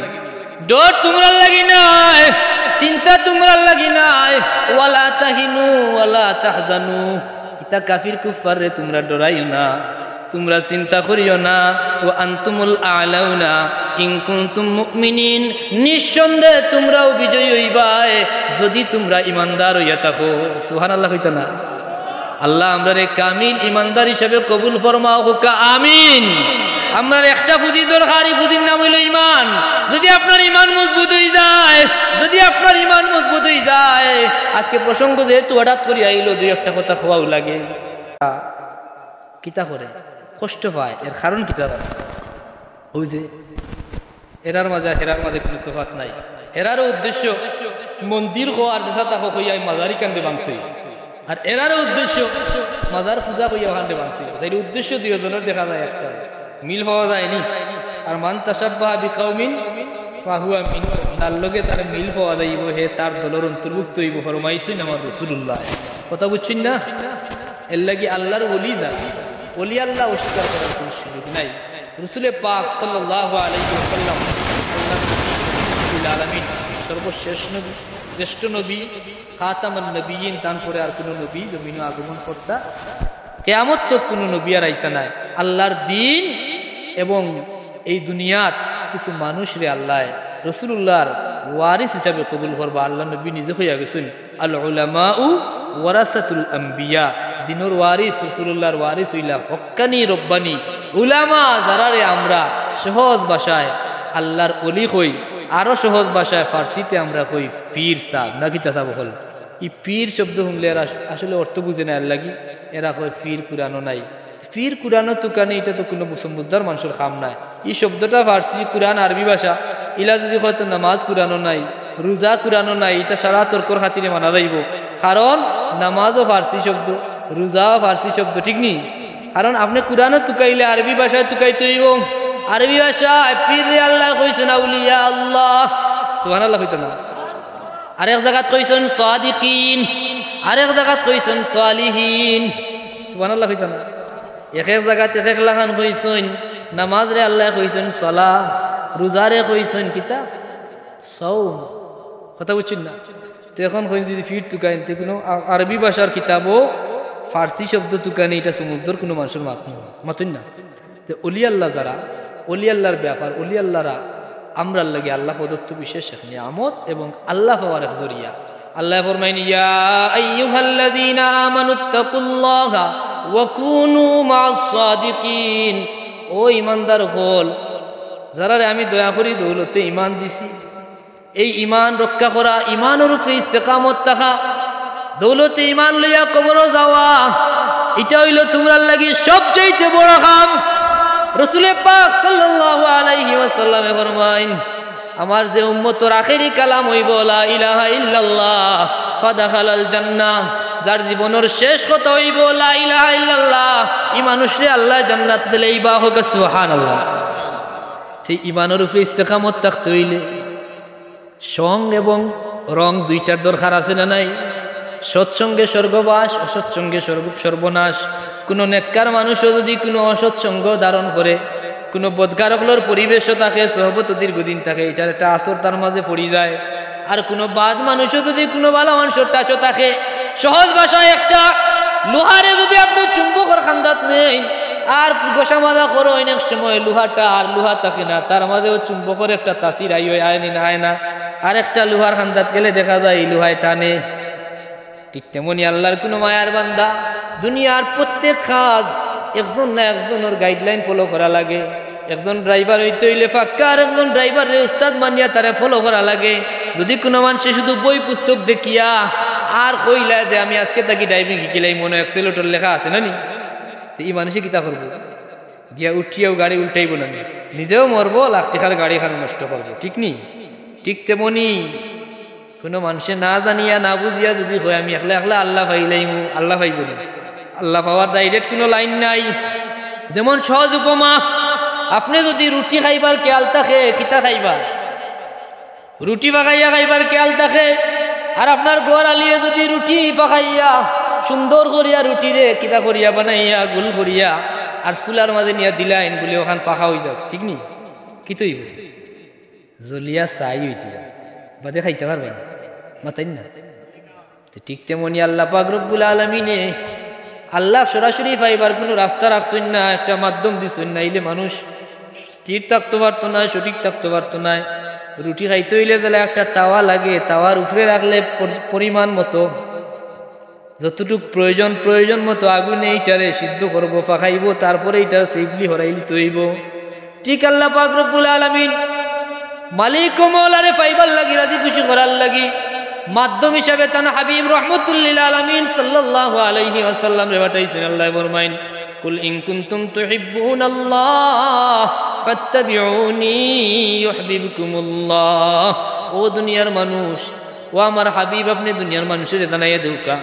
ডর তুমরার লাগি নায়, চিন্তা তুমরার লাগি নায়। "ওয়ালা তাহিনু ওয়ালা তাহজানু", ইতা কাফির কুফফাররে তুমরা ডরাইও না, তুমরা চিন্তা করিও না। "ওয়া আনতুমুল আ'লাউনা ইন কুনতুম মুমিনিন", নিঃসন্দেহে তুমরাউ বিজয়ী অইবায় যুদি তুমরা ইমানদার অইয়া থাকো। সুবহানাল্লাহ কইতা না? আল্লাহ আমরারে কামিল ইমানদার হিসাবে কবুল ফরমাও, কউক্কা আমিন। আমরার একটা পুঁজির দরকার, ই পুঁজির নাম অইলো ইমান। যুদি আপনার ইমান মজবুত অইযায়, যুদি আপনার ইমান মজবুত অইযায়, আজকে প্রসঙ্গ যেহেতু হঠাৎ করি আইলো, দুই একটা কথা কওয়াউ লাগে। কিতা করে? কষ্ট পায়, এর কারণ কিতা? অউ যে এরার মাঝে আর হেরার মাঝে কুনু তফাত নাই। হেরারও উদ্দেশ্য মন্দির কও আর যেতা থাকো কইয়া মাজার ইখানরে ভাঙতে অইবো, আর এরারও উদ্দেশ্য মাজার পূজা কইয়া অখানরে ভাঙতে অইবো। তাইলে উদ্দেশ্য দুইওজনর দেখা যায় একটা, মিল পাওয়া যায়নি। আর "মান তাশাব্বাহা বিকাউমিন ফাহুয়া মিনহুম", যার লগে তার মিল পাওয়া যাইবো, হে তার দলর অন্তর্ভুক্ত অইবো, ফরমাইছইন আমার রাসুলুল্লায়। কথা বুঝছইন না? এরলাগি আল্লার ওলি যারা, ওলি আল্লা অস্বীকার করার কুনু সুযোগ নাই। রসুলে পাক সাল্লাল্লাহু আলাইহি ওয়াসাল্লাম আল্লার নবী, রহমাতুল আলামিন, সর্বশেষ নবী, শ্রেষ্ঠ নবী, খাতামান নবিয়্যিন, তান পরে আর কুনু নবী জমিনো আগমন করতা, কিয়ামত তক কুনু নবী আর আইতা নায়। আল্লার দ্বীন এবং এই দুনিয়াত কিছু মানুষরে আল্লায় রসুলুল্লার ওয়ারিস হিসাবে কবুল করবা। আল্লার নবী নিজে কইয়া গেছইন, "আল উলামাউ ওয়ারাসাতুল আম্বিয়া।" দ্বীনর ওয়ারিস, রসুলুল্লার ওয়ারিস অইলা হক্কানি রব্বানি উলামা, যারারে আমরা সহজ ভাষায় আল্লার ওলি কই, আরো সহজ ভাষায় ফার্সিতে আমরা কই পীর সাব, না কিতা সাব অকল। ই পীর শব্দ হুনলে এরা আসলে অর্থ বুঝে না, এরলাগি এরা কয় পীর কুরআনো নাই। পীর কুরআনো তুকানি, ইটা তো কুনু সমুজদার মানষর কাম নায়। ই শব্দটা ফার্সি, কুরআন আরবি ভাষা, ইলা যুদি কয় তো নামাজ কুরআনো নাই, রুজা কুরআনো নাই, ইটা সারা তর্কর খাতিরে মানা যাইবো। কারণ নামাজও ফার্সি শব্দ, রুজাও ফার্সি শব্দ, ঠিক নি? কারণ আপনে কুরআনো তুকাইলে আরবি ভাষায় তুকাইতে অইবো। আরবি ভাষায় পীররে আল্লায় কইছইন আউলিয়া আল্লাহ। সুবহানাল্লাহ কইতা না? আরেক জাগাত কইছইন সাদিকিন, আরেক জাগাত কইছইন সালিহিন। সুবহানাল্লাহ কইতা না? এক এক জাগাত এক এক লাখান কইছইন। নামাজরে আল্লায় কইছইন সলা, রুজারে কইছইন কিতা? সওম। কথা বুঝছইন না? তে অখন কইন যুদি পীর তুকাইন, তে কুনু আ-, আরবি ভাষার কিতাবো ফার্সি শব্দ তুকানি, ইটা সমুজদার কুনু মানষর মাত নায়, মাতইন না। তে অলি আল্লা যারা, অলি আল্লার ব্যাপার, অলি আল্লারা আমরার লাগি আল্লা প্রদত্ত বিশেষ এক নিয়ামত এবং আল্লা পাওয়ার এক জরিয়া। আল্লায় ফরমাইন, "ইয়া আইয়ুহাল্লাযীনা আমানুত্তাকুল্লাহা ওয়া কুনু মাআস সাদিকিন।" ও ইমানদার অকল, যারারে আমি দয়া করি দৌলতে ইমান দিছি, এই ইমান রক্ষা করা, ইমানর উপরে ইস্তেকামত থাকা, দৌলতে ইমান লইয়া কবরো যাওয়া, ইটা অইলো তুমরার লাগি সবচাইতে বড় কাম। রসুলে পাক সাল্লাল্লাহু আলাইহি ওয়াসাল্লামে ফরমাইন, "আমার যে উম্মতর আখেরি কালাম অইবো লা ইলাহা ইল্লাল্লাহ, ফাদাখালাল জান্নাহ, যার জীবনর শেষ কথা অইবো লা ইলাহা ইল্লাল্লাহ, ই মানুষরে আল্লায় জান্নাত দিলাইবা।" কউক্কা সুবহানাল্লাহ। তে ইমানর উপরে ইস্তেকামত থাকতে অইলে সং এবং রং দুইটার দরকার আছে না নাই? সৎসঙ্গে স্বর্গবাস, অসৎসঙ্গে স্বর্গ-, সর্বনাশ। কুনু নেককার মানুষও যুদি কুনু অসৎসঙ্গ ধারণ করে, কুনু বদকার অকলর পরিবেশো থাকে, সোহবতো দীর্ঘদিন থাকে, ইটার একটা আসর তার মাঝে পড়ি যায়। আর কুনু বাদ মানুষও যুদি কুনু ভালা মানষর touch-ও থাকে, সহজ ভাষায় একটা লোহারে যুদি আপনে চুম্বকর কান্দাত নেইন, আর ঘষা মাজা করইন, এক সময় লোহাটা আর লোহা থাকে না, তার মাঝেও চুম্বকর একটা তাসির আয়, আয় নি না, আয় না? আর একটা লোহার কান্দাত গেলে দেখা যায় ই লোহায় টানে। ঠিক তেমনি আল্লার কুনু মায়ার বান্দা, দুনিয়ার প্রত্যেক কাজ একজন না একজনর guideline follow করা লাগে। একজন driver অইতে অইলে পাক্কা, আর একজন driver-রে উস্তাদ মানিয়া তারে follow করা লাগে। যুদি কুনু মানষে শুধু বই পুস্তক দেখিয়া আর কইলা যে, "আমি আজকে থাকি driving শিখিলাই", মনো accelerator লেখা আছে না নি? তে ই মানষে কিতা করবো? গিয়া উঠিয়াও গাড়ি উল্টাইবো না নি? নিজেও মরবো, লাখ টেকার গাড়ি এখানে নষ্ট করবো, ঠিক নি? ঠিক তেমনি কুনু মানষে না জানিয়া না বুঝিয়া যুদি কয়, "আমি একলা একলা আল্লা পাইলাইমু", আল্লা পাইবো না। আল্লা পাওয়ার direct কুনু line নাই। যেমন সহজ উপমা, আপনে যুদি রুটি খাইবার খেয়াল থাকে, কিতা খাইবা? রুটি পাকাইয়া খাইবার খেয়াল থাকে, আর আপনার ঘর আলিয়ে যুদি রুটি পাকাইয়া সুন্দর করিয়া রুটিরে কিতা করিয়া বানাইয়া, গুল করিয়া, আর চুলার মাঝে নিয়া দিলাইন, বুলে অখান পাকা অইযাউক, ঠিক নি? কিতা অইবো? জ্বলিয়া ছাই অইযিবো, বাদে খাইতা পারবা না, মাতইন না। তে ঠিক তেমনি আল্লাহ পাক রব্বুল আলামিনে আল্লাহ সরাসরি পাইবার কুনু রাস্তা রাখছইন না, একটা মাধ্যম দিছইন না, ইলে মানুষ স্থির থাকতো পারতো নায়, সঠিক থাকতো পারতো নায়। রুটি খাইতে অইলে যেলা একটা তাওয়া লাগে, তাওয়ার উপরে রাখলে পরি-, পরিমাণ মতো যতটুক প্রয়োজন, প্রয়োজন মতো আগুনে ইটারে সিদ্ধ করবো, পাকাইবো, তারপরে ইটারে safely হরাইলিতে অইবো। ঠিক আল্লাহ পাক রব্বুল আলামিন মালিক ও মওলারে পাইবার লাগি, রাজি খুশি করার লাগি মাধ্যম হিসাবে তান হাবিব রহমতুল্লিল আলামিন সাল্লাল্লাহু আলাইহি ওয়াসাল্লামরে পাঠাইছইন। আল্লায় ফরমাইন, "কুল ইন কুনতুম তুহিব্বুনাল্লাহ ফাত্তাবিউনি ইউহবিবকুমুল্লাহ।" ও দুনিয়ার মানুষ, ও আমার হাবিব, আপনে দুনিয়ার মানুষরে জানাইয়া দেউক্কা,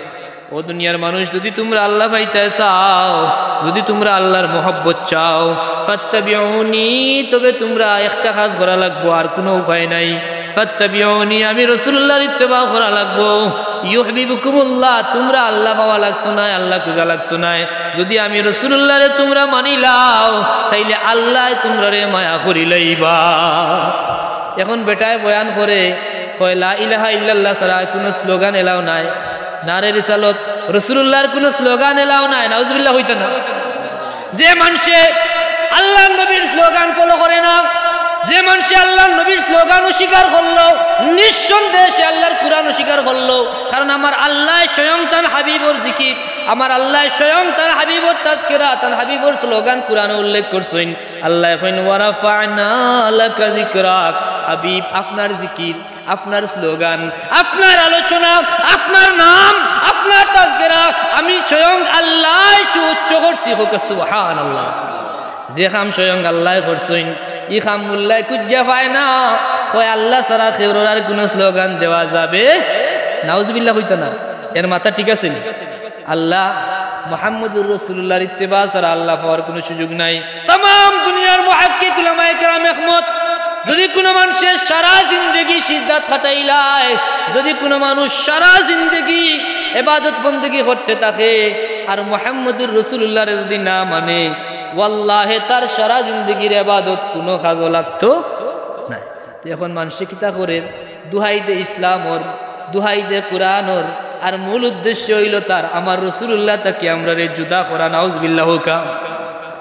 ও দুনিয়ার মানুষ, যুদি তুমরা আল্লাহ পাইতায় চাও, যুদি তুমরা আল্লাহর মহব্বত চাও, ফাত্তাবিউনি, তবে তুমরা একটা কাজ করা লাগবো, আর কুনু উপায় নাই। ফাত্তাবিউনি, আমি রাসুলুল্লাহর ইত্তেবা করা লাগবো। ইউহবিবকুমুল্লাহ, তুমরা আল্লাহ পাওয়া লাগতো নায়, আল্লাহ খুঁজা লাগতো নায়। যুদি আমি রাসুলুল্লাহরে তুমরা মানিলাও, তাইলে আল্লায় তুমরারে মায়া করিলাইবা। এখন বেটায় বয়ান করে, কয়, "লা ইলাহা ইল্লাল্লাহ ছাড়া কুনু স্লোগান এলাও নাই, নারে রিসালত রাসুলুল্লাহর কুনু স্লোগান এলাও নাই।" নাউজুবিল্লাহ অইতা না? যে মানষে আল্লাহর নবীর স্লোগান follow করে না, যে মানষে আল্লাহর নবীর স্লোগান অস্বীকার করলো, নিঃসন্দেহে সে আল্লাহর কুরআন অস্বীকার করলো। কারণ আমার আল্লায় স্বয়ং তান হাবিবর জিকির, আমার আল্লায় স্বয়ং তান হাবিবর তাজকিরা, তান হাবিবর স্লোগান কুরআনো উল্লেখ করছইন। আল্লায় কইন, "ওয়া রাফা'না লাকা যিকরাক।" হাবিব, আপনার জিকির, আপনার স্লোগান, আপনার আলোচনা, আপনার নাম, আপনার তাজকিরা, আমি স্বয়ং আল্লায় সুউচ্চ করছি। কউক্কা সুবহানাল্লাহ। যে কাম স্বয়ং আল্লায় করছইন, ই কাম মুল্লায় খুজিয়া পায় না। কয়, "আল্লাহ ছাড়া কেউরর আর কুনু স্লোগান দেওয়া যাবে?" নাউজুবিল্লাহ অইতা না? এর মাথা ঠিক আছে নি? আল্লাহ, মুহাম্মদুর রাসুলুল্লাহর ইত্তেবা ছাড়া আল্লাহ পাওয়ার কুনু সুযোগ নাই। তামাম দুনিয়ার মুহাক্কিক উলামায়ে কেরাম একমত, যুদি কুনু মানষে সারা জিন্দেগি সিজদাত কাটাইলায়, যুদি কুনু মানুষ সারা জিন্দেগি ইবাদত বন্দেগি করতে থাকে, আর মুহাম্মদুর রাসুলুল্লাহরে যুদি না মানে, ওয়াল্লাহে তার সারা জিন্দেগির ইবাদত কুনু কাজো লাগতো নায়। তে এখন মানষে কিতা করের? দুহাই দে ইসলামর, দুহাই দে কুরআনর, আর মূল উদ্দেশ্য অইলো তার আমার রাসুলুল্লাহ থাকি আমরারে জুদা করা। নাউজুবিল্লাহ কউক্কা।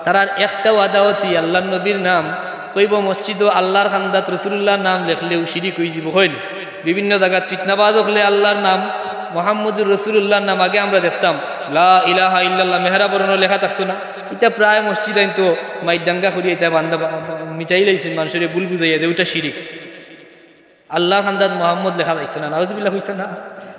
তারার একটাউ আদাওয়াতি আল্লাহর নবীর নাম, কইবো মসজিদো আল্লাহর খান্দাত রাসুলুল্লাহর নাম লেখলেউ শিরিক অইযিবো, অয় নি? বিভিন্ন জাগাত ফিতনাবাজ অকলে আল্লাহর নাম, মুহাম্মদুর রাসুলুল্লাহর নাম, আগে আমরা দেখতাম লা ইলাহা ইল্লাল্লাহ মেহরাব অরনো লেখা থাকতো না। ইতা প্রায় মসজিদ আইন তো মাইর ডাঙ্গা করিয়া ইতা বান্দা বা-, বা-, মিটাইলাইছইন, মানষরে ভুল বুঝাইয়া দে, ওটা শিরিক। আল্লাহর খান্দাত মোহাম্মদ লেখা যাইতো না, নাউজুবিল্লাহ অইতো না।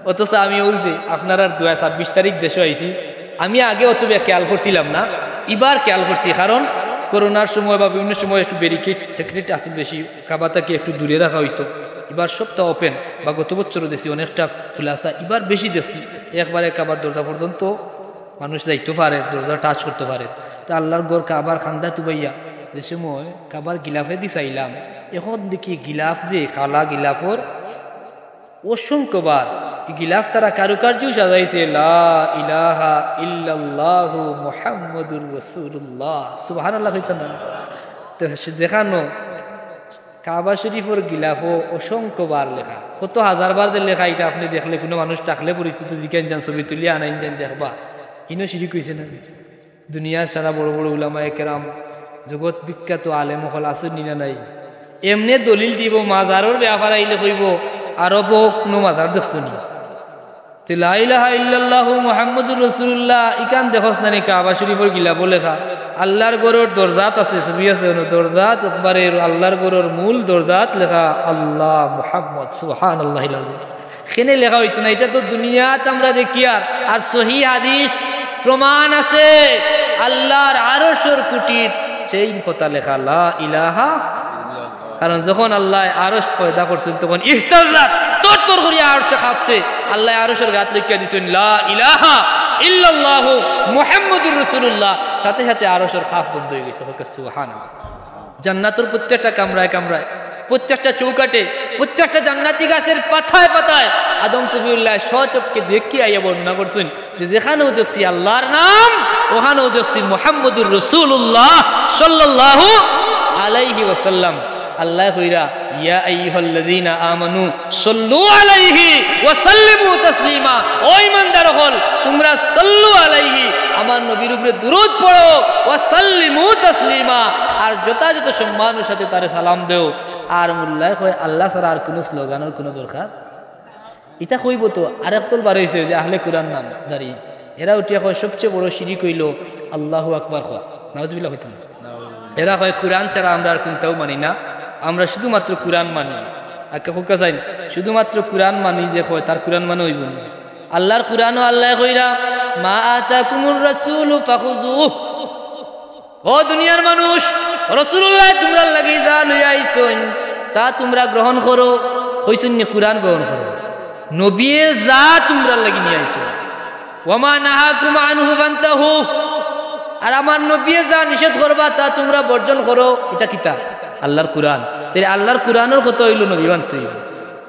অথচ আমি ওই যে আপনারার দোয়ায় ছাব্বিশ তারিখ দেশো আইছি, আমি আগে অত বে-, খেয়াল করছিলাম না, ইবার খেয়াল করছি, কারণ করোনার সময় বা বিভিন্ন সময় একটু ব্যারিকেড সেক্রেট আছিল বেশি, কাবা থাকি একটু দূরে রাখা অইতো। ইবার সবটা ওপেন, বা গত বছরও দেখছি অনেকটা খোলাসা, ইবার বেশি দেখছি, একবারে কাবার দরজা পর্যন্ত মানুষ যাইতো পারে, দরজা টাচ করতো পারে। তে আল্লাহর ঘর কাবার খান্দাত উবাইয়া যে সময় কাবার গিলাফেদি চাইলাম, এখন দেখি গিলাফ যে কালা গিলাফর অসংখ্যবার ই গিলাফ তারা কারুকার্যও সাজাইছে, লা ইলাহা ইল্লাল্লাহু মুহাম্মাদুর রাসূলুল্লাহ। সুবহানাল্লাহ কইতা না? তো সে যেখানো কাবা শরীফর গিলাফও অসংখ্যবার লেখা, কত হাজারবার যে লেখা, ইটা আপনে দেখলে কুনু মানুষ থাকলে পরিচিত জিকাইন যান, ছবি তুলিয়া আনাইন যান দেখবা, ইনো শিরিক অইছে না? দুনিয়ার সারা বড় বড় উলামায়ে কেরাম, জগৎ বিখ্যাত আলেম অকল আছইন নি না নাই? এমনে দলিল দিবো, মাজারর ব্যাপার আইলে কইবো, "আরবো কুনু মাজার দেখছো নি? তে লা ইলাহা ইল্লাল্লাহু মুহাম্মাদুর রাসূলুল্লাহ, ইখান দেখছ না নি কাবা শরীফর গিলাফো লেখা? আল্লাহর ঘরর দরজাত আছে, ছবি আছে অনো, দরজাত একবারে আল্লাহর ঘরর মূল দরজাত লেখা আল্লাহ মুহাম্মদ।" সুবহানাল্লাহিল আযীম। কেনে লেখা অইতো না? ইটা তো দুনিয়াত আমরা দেখিয়ার। আর সহি হাদিস প্রমাণ আছে, আল্লাহর আরশর কুটিত same কথা লেখা, লা ইলাহা। কারণ যখন আল্লায় আরশ পয়দা করছইন, তখন ইহতাজ্জাত, তর তর করিয়া আরশে কাঁপছে। আল্লায় আরশর গাত লেখিয়া দিছইন, "লা ইলাহা ইল্লাল্লাহু মুহাম্মাদুর রাসূলুল্লাহ।" সাথে সাথে আরশর কাঁপ বন্ধ অইগেছে। কউক্কা সুবহানাল্লাহ। জান্নাতর প্রত্যেকটা কামরায় কামরায়, প্রত্যেকটা চৌকাঠে, প্রত্যেকটা জান্নাতি গাছের পাতায় পাতায় আদম সফিউল্লাহ স্বচক্ষে দেখিয়া আইয়া বর্ণনা করছইন যে যেখানেও দেখছি আল্লাহর নাম, ওখানেও দেখছি মুহাম্মদুর রাসূলুল্লাহ সাল্লাল্লাহু আলাইহি ওয়াসাল্লাম। আল্লায় কইরা, "ইয়া আইয়ুহাল্লাযীনা আমানু সাল্লু আলাইহি ওয়া সাল্লিমু তাসলিমা।" ও ঈমানদার অকল, তুমরা সাল্লু আলাইহি, আমার নবীর উপরে দুরূদ পড়ো, ওয়া সাল্লিমু তাসলিমা, আর যথাযথ সম্মানর সাথে তারে সালাম দেও। আর মোল্লায় কয়, "আল্লাহ ছাড়া আর কুনু স্লোগানর কুনু দরকার?" ইতা কইবো তো, আরেক দল বার অইছে যে আহলে কুরআন নামধারী, এরা উঠিয়া কয়, "সবচেয়ে বড় শিরিক অইলো আল্লাহু আকবার কওয়া।" নাউজুবিল্লাহ কইতা না? এরা কয়, "কুরআন ছাড়া আমরা আর কুনটাও মানি না, আমরা শুধুমাত্র কুরআন মানি।" আক্কা হুক্কা চাইন, শুধুমাত্র কুরআন মানি যে কয়, তার কুরআন মানা অইবো না। আল্লাহর কুরআনও আল্লায় কইরা, "মা আতাকুমুর রাসূলু ফাখুযুহু।" ও দুনিয়ার মানুষ, রাসূলুল্লাহ তুমরার লাগি যা লইয়া আইছইন, তা তুমরা গ্রহণ করো। কইছইন নি কুরআন গ্রহণ করো? নবিয়ে যা তুমরার লাগি নিয়া আইছইন, "ওয়া মা নাহাকুম আনহু ফান্তাহু।" আর আমার নবিয়ে যা নিষেধ করবা, তা তুমরা বর্জন করো। ইটা কিতা? আল্লাহর কুরআন। তাইলে আল্লাহর কুরআনর কথা অইলো নবী মানতে অইবো,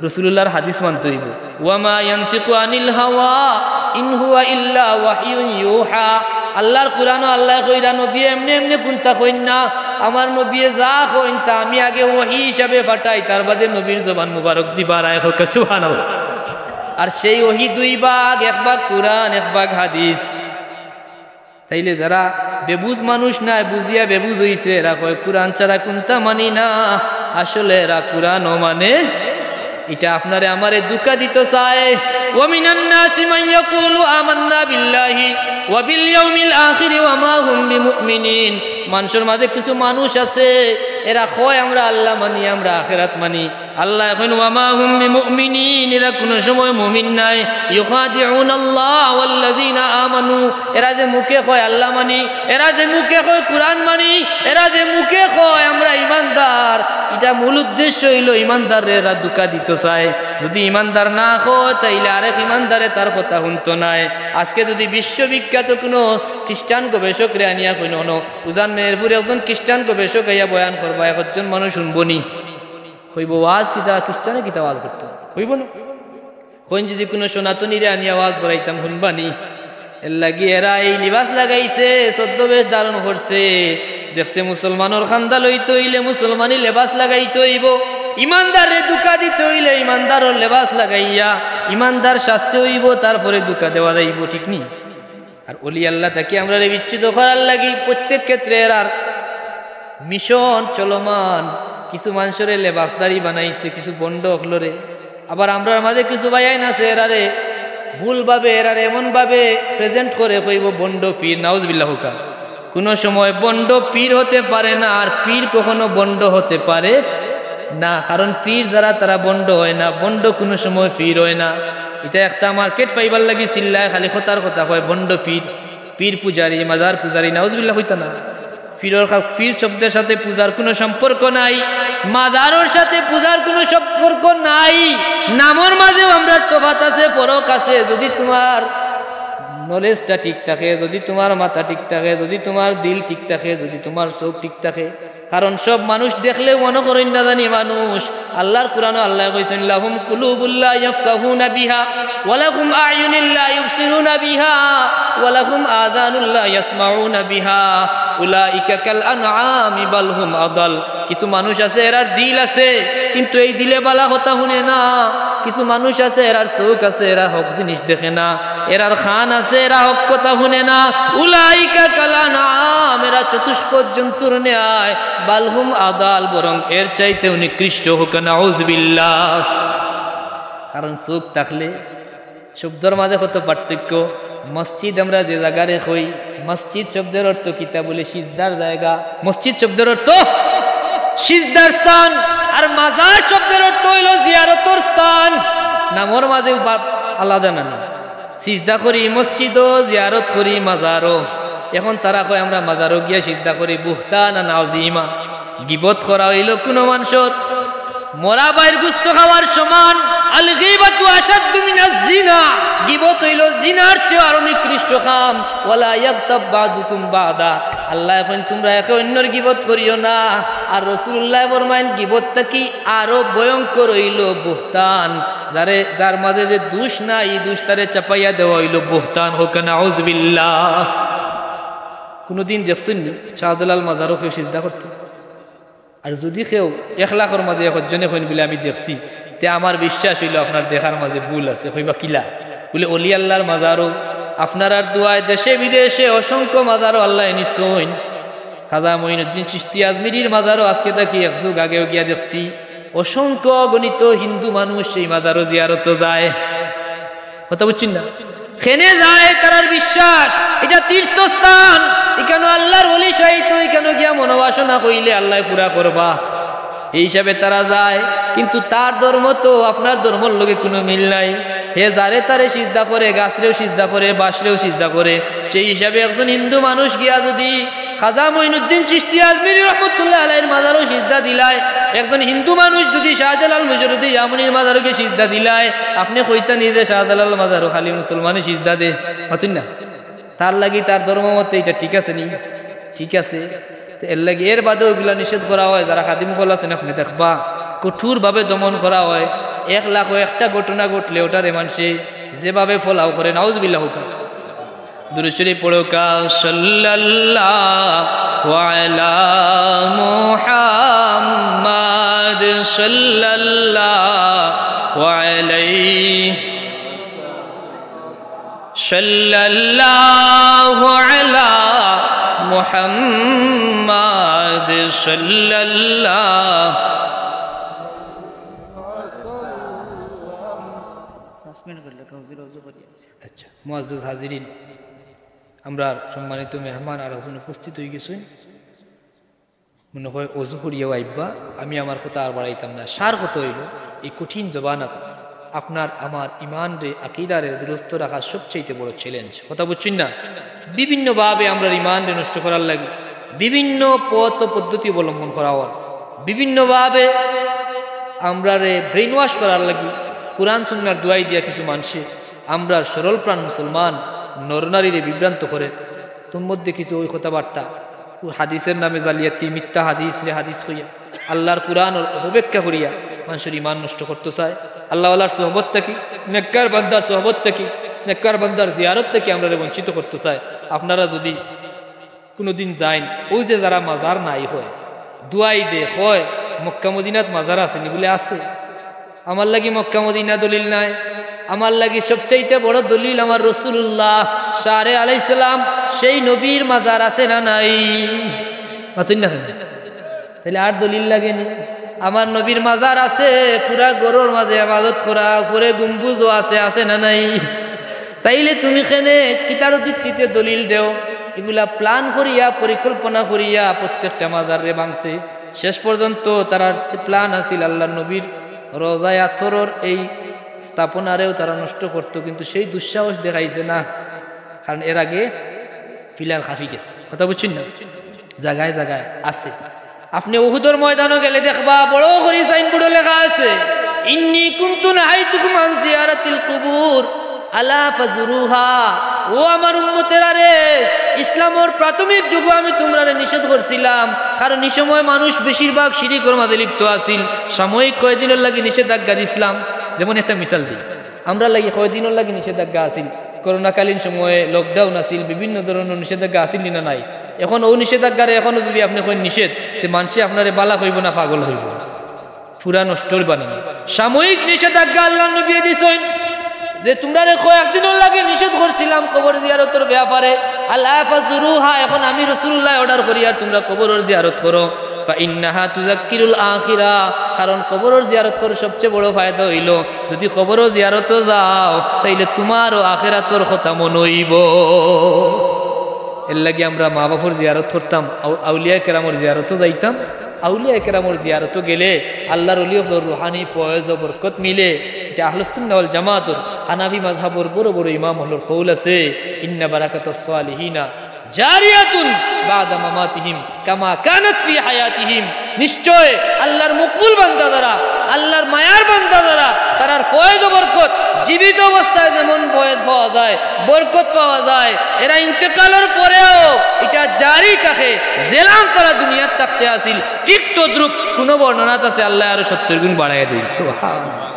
রাসূলুল্লাহর হাদিস মানতে অইবো। "ওয়া মা ইয়ানতিকু আনিল হাওয়া, ইন হুয়া ইল্লা ওয়াহয়ুন ইউহা।" আল্লাহর কুরআনও আল্লায় কইরা, নবী এমনে এমনে কুনতা কইন না, আমার নবীয়ে যা কইন তা আমি আগে ওহী হিসাবে পাঠাই, তার বাদে নবীর জবান মুবারক দি বারায়। কউক্কা সুবহানাল্লাহ। আর সেই ওহী দুই ভাগ, এক ভাগ কুরআন, এক ভাগ হাদিস। তাইলে যারা বেবুঝ মানুষ নায়, বুঝিয়া বেবুঝ অইছে, এরা কয়, "কুরআন ছাড়া কুনতা মানি না।" আসলে এরা কুরআনও মানে। ইটা আপনারে আমারে ধুকা দিতো চায়। "ওয়া মিনান নাসি মান ইয়াকুলু আমান্না বিল্লাহি ওয়া বিল ইয়াউমিল আখিরি ওয়া মা হুম বিমুমিনিন।" মানষর মাঝে কিছু মানুষ আছে, এরা কয়, "আমরা আল্লাহ মানি, আমরা আখেরাত মানি।" আল্লায় কইন, "ওয়া মা হুম বিমুমিনিন", এরা কুনু সময় মুমিন নায়। "ইউখাদিউনাল্লাহ ওয়াল্লাযীনা আমানু", এরা যে মুখে কয় আল্লাহ মানি, এরা যে মুখে কয় কুরআন মানি, এরা যে মুখে কয় আমরা ইমানদার, ইটা মূল উদ্দেশ্য অইলো ইমানদাররে এরা ধুকা দিতো চায়। যুদি ইমানদার না কয়, তাইলে আরেক ইমানদারে তার কথা হুনতো নায়। আজকে যুদি বিশ্ববিখ্যাত কুনু খ্রিস্টান গবেষকরে আনিয়া কইন, "অনো উজান মেহেরপুরে একজন খ্রিস্টান গবেষক আইয়া বয়ান করবা, একজন মানুষ হুনবো নি?" কইবো, "ওয়াজ কিতা, খ্রিস্টানে কিতা ওয়াজ করতো?" কইবো না? কইন, "যুদি কুনু সনাতনীরে আনিয়া ওয়াজ করাইতাম, হুনবা নি?" এর লাগি এরা এই লিবাস লাগাইছে, ছদ্মবেশ ধারণ করছে। দেখছে মুসলমানর খান্দা লইতে অইলে মুসলমানি লেবাস লাগাইতে অইবো, ইমানদাররে ধুকা দিতে অইলে ইমানদারর লেবাস লাগাইয়া ইমানদার সাজতে অইবো, তারপরে ধুকা দেওয়া যাইবো, ঠিক নি? আর অলি আল্লাহ থাকি আমরারে বিচ্যুত করার লাগি প্রত্যেক ক্ষেত্রে এরার মিশন চলমান। কিছু মানষরে লেবাসধারী বানাইছে, কিছু ভন্ড অকলরে। আবার আমরার মাঝে কিছু ভাইয়াইন আছে, এরারে ভুলভাবে, এরারে এমনভাবে present করে কইবো ভন্ড পীর, নাউজুবিল্লাহ কউক্কা। কুনু সময় ভন্ড পীর হতে পারে না, আর পীর কখনো ভন্ড হতে পারে না, কারণ পীর যারা, তারা ভন্ড হয় না, ভন্ড কুনু সময় পীর হয় না। ইতা একটা market পাইবার লাগি চিল্লায়, খালি কথার কথা কয়, ভন্ড পীর, পীর পূজারী, মাজার পূজারী, নাউজুবিল্লাহ কইতা না। পীরর কা-, পীর শব্দের সাথে পূজার কুনু সম্পর্ক নাই, মাজারর সাথে পূজার কুনু সম্পর্ক নাই। নামর মাঝেও আমরার তফাত আছে, ফরক আছে। যুদি তুমার knowledgeটা ঠিক থাকে, যুদি তুমার মাথা ঠিক থাকে, যুদি তুমার দিল ঠিক থাকে, যুদি তুমার চউখ ঠিক থাকে, কারণ সব মানুষ দেখলেও মনো করইন না জানি মানুষ। আল্লাহর কুরআনো আল্লায় কইছইন, "লাহুম কুলুবুল লা ইয়াফকাহুনা বিহা, ওয়া লাহুম আ'য়ুনুল লা ইউবসিরুনা বিহা, ওয়া লাহুম আযানুল লা ইয়াসমাউনা বিহা, উলাইকা কাল আনআমি বাল হুম আদাল।" কিছু মানুষ আছে, এরার দিল আছে, কিন্তু এই দিলে বালা কথা হুনে না। কিছু মানুষ আছে, এরার চউখ আছে, এরা হক জিনিস দেখে না। এরার কান আছে, এরা হক কথা হুনে না। উলাইকা কাল আনআম, এরা চতুষ্পদ জন্তুর ন্যায়। বাল হুম আদাল, বরং এর চাইতেও নিকৃষ্ট। কউক্কা নাউজুবিল্লাহ। কারণ চউখ থাকলে শব্দর মাঝে কত পার্থক্য। মসজিদ আমরা যে জাগারে কই, মসজিদ শব্দের অর্থ কিতা? বলে সিজদার জাগা। মসজিদ শব্দের অর্থ সিজদার স্থান, আর মাজার শব্দের অর্থ অইলো জিয়ারতর স্থান। নামর মাঝে বা-, আলাদা না নি? সিজদা করি মসজিদো, জিয়ারত করি মাজারো। এখন তারা কয়, "আমরা মাজারো গিয়া সিজদা করি।" বুহতান আর নাউজিমা। গিবত করা অইলো কুনু মানষর। মরা ভাইর গুস্ত খাওয়ার সমান। আল গীবাতু আশাদ্দু মিনাজ জিনা, গীবত অইলো জিনার চেয়ে আরো নিকৃষ্ট কাম। ওয়ালা ইয়াগতাব বাদুকুম বাদা, আল্লায় কইন, তুমরা একে অইন্যর গীবত করিও না। আর রাসুলুল্লায় ফরমাইন, গীবত থাকি আরো ভয়ঙ্কর অইলো বুহতান, যারে, যার মাঝে যে দুষ নাই, ই দুষ তারে চাপাইয়া দেওয়া অইলো বুহতান। কউক্কা নাউজুবিল্লাহ। কুনুদিন দেখছইন নি শাহজালাল মাজারো কেউ সিজদা করতো? আর যুদি কেউ এক লাখর মাঝে একজনে কইন বুলে আমি দেখছি, তে আমার বিশ্বাস অইলো আপনার দেখার মাঝে ভুল আছে। কইবা কিলা? বুলে অলি আল্লার মাজারো, আপনারার দোয়ায় দেশে বিদেশে অসংখ্য মাজারো আল্লায় নিছইন। খাজা মঈনুদ্দিন চিশতি আজমিরির মাজারো আজকে থাকি এক যুগ আগেও গিয়া দেখছি, অসংখ্য অগণিত হিন্দু মানুষ সেই মাজারো জিয়ারতো যায়। কথা বুঝছইন না? কেনে যায়, তারার বিশ্বাস ইটা তীর্থস্থান, ইখানো আল্লার অলি শায়িত, ইখানো গিয়া মনোবাসনা কইলে আল্লায় পুরা করবা, এই হিসাবে তারা যায়। কিন্তু তার ধর্ম তো আপনার ধর্মর লগে কুনু মিল নাই। হে যারে তারে সিজদা করে, গাছরেও সিজদা করে, বাঁশরেও সিজদা করে। সেই হিসাবে একজন হিন্দু মানুষ গিয়া যুদি খাজা মঈনুদ্দিন চিশতি আজমিরি রহমতুল্লাহ আলাইহির মাজারো সিজদা দিলায়, একজন হিন্দু মানুষ যুদি শাহজালাল মুজাররদে ইয়ামনির মাজারো গিয়া সিজদা দিলায়, আপনে কইতা নি যে শাহজালাল মাজারো খালি মুসলমানে সিজদা দে? মাতইন না। তার লাগি তার ধর্ম মতে ইটা ঠিক আছে নি? ঠিক আছে। তো এর লাগি এর বাদেও ইগুলা নিষেধ করা অয়, যারা খাদিম অকল আছইন আপনে দেখবা কঠোরভাবে দমন করা অয়। এক লাখো একটা ঘটনা ঘটলে ওটারে মানষে যেভাবে ফলাও করে, নাউজুবিল্লাহ কউক্কা। দুরূদ শরীফ পড়উক্কা, সাল্লাল্লাহু আলা মুহাম্মাদ, সাল্লাল্লাহু আলাইহি, সাল্লাল্লাহু আলা মুহাম্মাদ, সাল্লাল্লাহু। আচ্ছা, মুআজ্জাজ হাজিরিন, আমরার সম্মানিত মেহমান আর একজন উপস্থিত অইগেছইন। মনে অয় অজু করিয়াও আইবা, আমি আমার কথা আর বাড়াইতাম না। সার কথা অইলো, এই কঠিন জমানাত আপনার আমার ইমানরে, আকিদারে দুরস্ত রাখা সবচাইতে বড় challenge। কথা বুঝছইন না? বিভিন্নভাবে আমরার ইমানরে নষ্ট করার লাগি বিভিন্ন পথ ও পদ্ধতি অবলম্বন করা অর, বিভিন্নভাবে আমরারে brainwash করার লাগি কোরআন সুন্নাহর দুয়াই দিয়া কিছু মানষে আমরার সরল প্রাণ মুসলমান নরনারীরে বিভ্রান্ত করে। তোর মধ্যে কিছু ওই কথাবার্তা, হাদিসের নামে জালিয়াতি, মিথ্যা হাদিসরে হাদিস কইয়া, আল্লার কোরআনর অপব্যাখ্যা করিয়া মানষর ইমান নষ্ট করতো চায়। আল্লাওয়ালার সোহবত থাকি, নেককার বান্দার সোহবত থাকি, নেককার বান্দার জিয়ারত থাকি আমরারে বঞ্চিত করতো চায়। আপনারা যুদি কুনুদিন যাইন, অউ যে যারা মাজার নাই কয়, দুয়াই দে কয়, মক্কা মদিনাত মাজার আছে নি? বুলে আছে। আমার লাগি মক্কা মদিনা দলিল নায়, আমার লাগি সবচাইতে বড় দলিল আমার রাসুলুল্লাহ, শাহরে আলাইহিস সালাম, সেই নবীর মাজার আছে না নাই? মাতইন না কেনে? তাইলে আর দলিল লাগে নি? আমার নবীর মাজার আছে, পুরা ঘরর মাঝে ইবাদত করা, উপরে গম্বুজও আছে, আছে না নাই? তাইলে তুমি কেনে কিতার ভিত্তিতে দলিল দেও? ইগুলা plan করিয়া, পরিকল্পনা করিয়া প্রত্যেকটা মাজাররে ভাঙছে। শেষ পর্যন্ত তারার যে plan আছিল আল্লার নবীর রওজায়ে আতহরর এই স্থাপনারেও তারা নষ্ট করতো, কিন্তু সেই দুঃসাহস দেখাইছে না, কারণ এর আগে pillar খাফি গেছে। কথা বুঝছইন না? জাগায় জাগায় আছে। আপনে উহুদর ময়দানো গেলে দেখবা, বড় করি signboardও লেখা আছে, "ইন্নী কুনতু নাহাইতুকুম আন জিয়ারাতিল কুবুর, আলা ফাজুরুহা।" ও আমার উম্মতেরা রে, ইসলামর প্রাথমিক যুগো আমি তুমরারে নিষেধ করছিলাম, কারণ ই সময় মানুষ বেশিরভাগ শিরিকর মাঝে লিপ্ত আছিল। সাময়িক কয়দিনর লাগি নিষেধাজ্ঞা দিছলাম, যেমন একটা মিসাল দিই, আমরার লাগি কয়দিনর লাগি নিষেধাজ্ঞা আছিল, করোনাকালীন সময়ে lockdown আছিল, বিভিন্ন ধরনর নিষেধাজ্ঞা আছিল নি না নাই? এখন অউ নিষেধাজ্ঞারে এখনো যুদি আপনে কইন নিষেধ, তে মানষে আপনারে বালা কইবো না পাগল কইবো? পুরা নষ্ট অইবা না নি? সাময়িক নিষেধাজ্ঞা আল্লার নবীয়ে দিছইন যে তুমরারে কয়েকদিনর লাগি নিষেধ করছিলাম কবর জিয়ারতর ব্যাপারে, আলা ফাজুরুহা, এখন আমি রাসুলুল্লায় order করিয়ার তুমরা কবরর জিয়ারত করো। ফাইন্নাহা তুযাক্কিরুল আখিরা, কারণ কবরর জিয়ারতর সবচেয়ে বড় ফায়দা অইলো, যুদি কবরর জিয়ারতো যাও, তাইলে তুমারও আখেরাতর কথা মনো অইবো। এরলাগি আমরা মা-বাফর জিয়ারত করতাম, আউ-, আউলিয়ায়ে কেরামর জিয়ারতো যাইতাম। আউলিয়ায়ে কেরামর জিয়ারতো গেলে আল্লার অলি অকলর রুহানি ফয়েজ ও বরকত মিলে। ইটা আহলুস সুন্নাহ ওয়াল জামাতর হানাফি মাযহাবর বড় বড় ইমাম অকলর কওল আছে, "ইন্না বারাকাতাস সালিহিনা জারিয়াতুন বাদা মামাতিহিম কামা কানাত ফি হায়াতিহিম। নিশ্চয় আল্লাহর মকবুল বান্দা যারা, আল্লাহর মায়ার বান্দা যারা, তারার ফয়েজ ও বরকত, জীবিত অবস্থায় যেমন ফয়েজ পাওয়া যায়, বরকত পাওয়া যায়, এরা ইন্তেকালর পরেও ইটা জারি থাকে। যেলান তারা দুনিয়াত থাকতে আছিল, ঠিক তদ্রূপ। কোনো বর্ণনাত আছে, আল্লায় আরো সত্তর গুণ বাড়াইয়া দেইন। সুবহানাল্লাহ।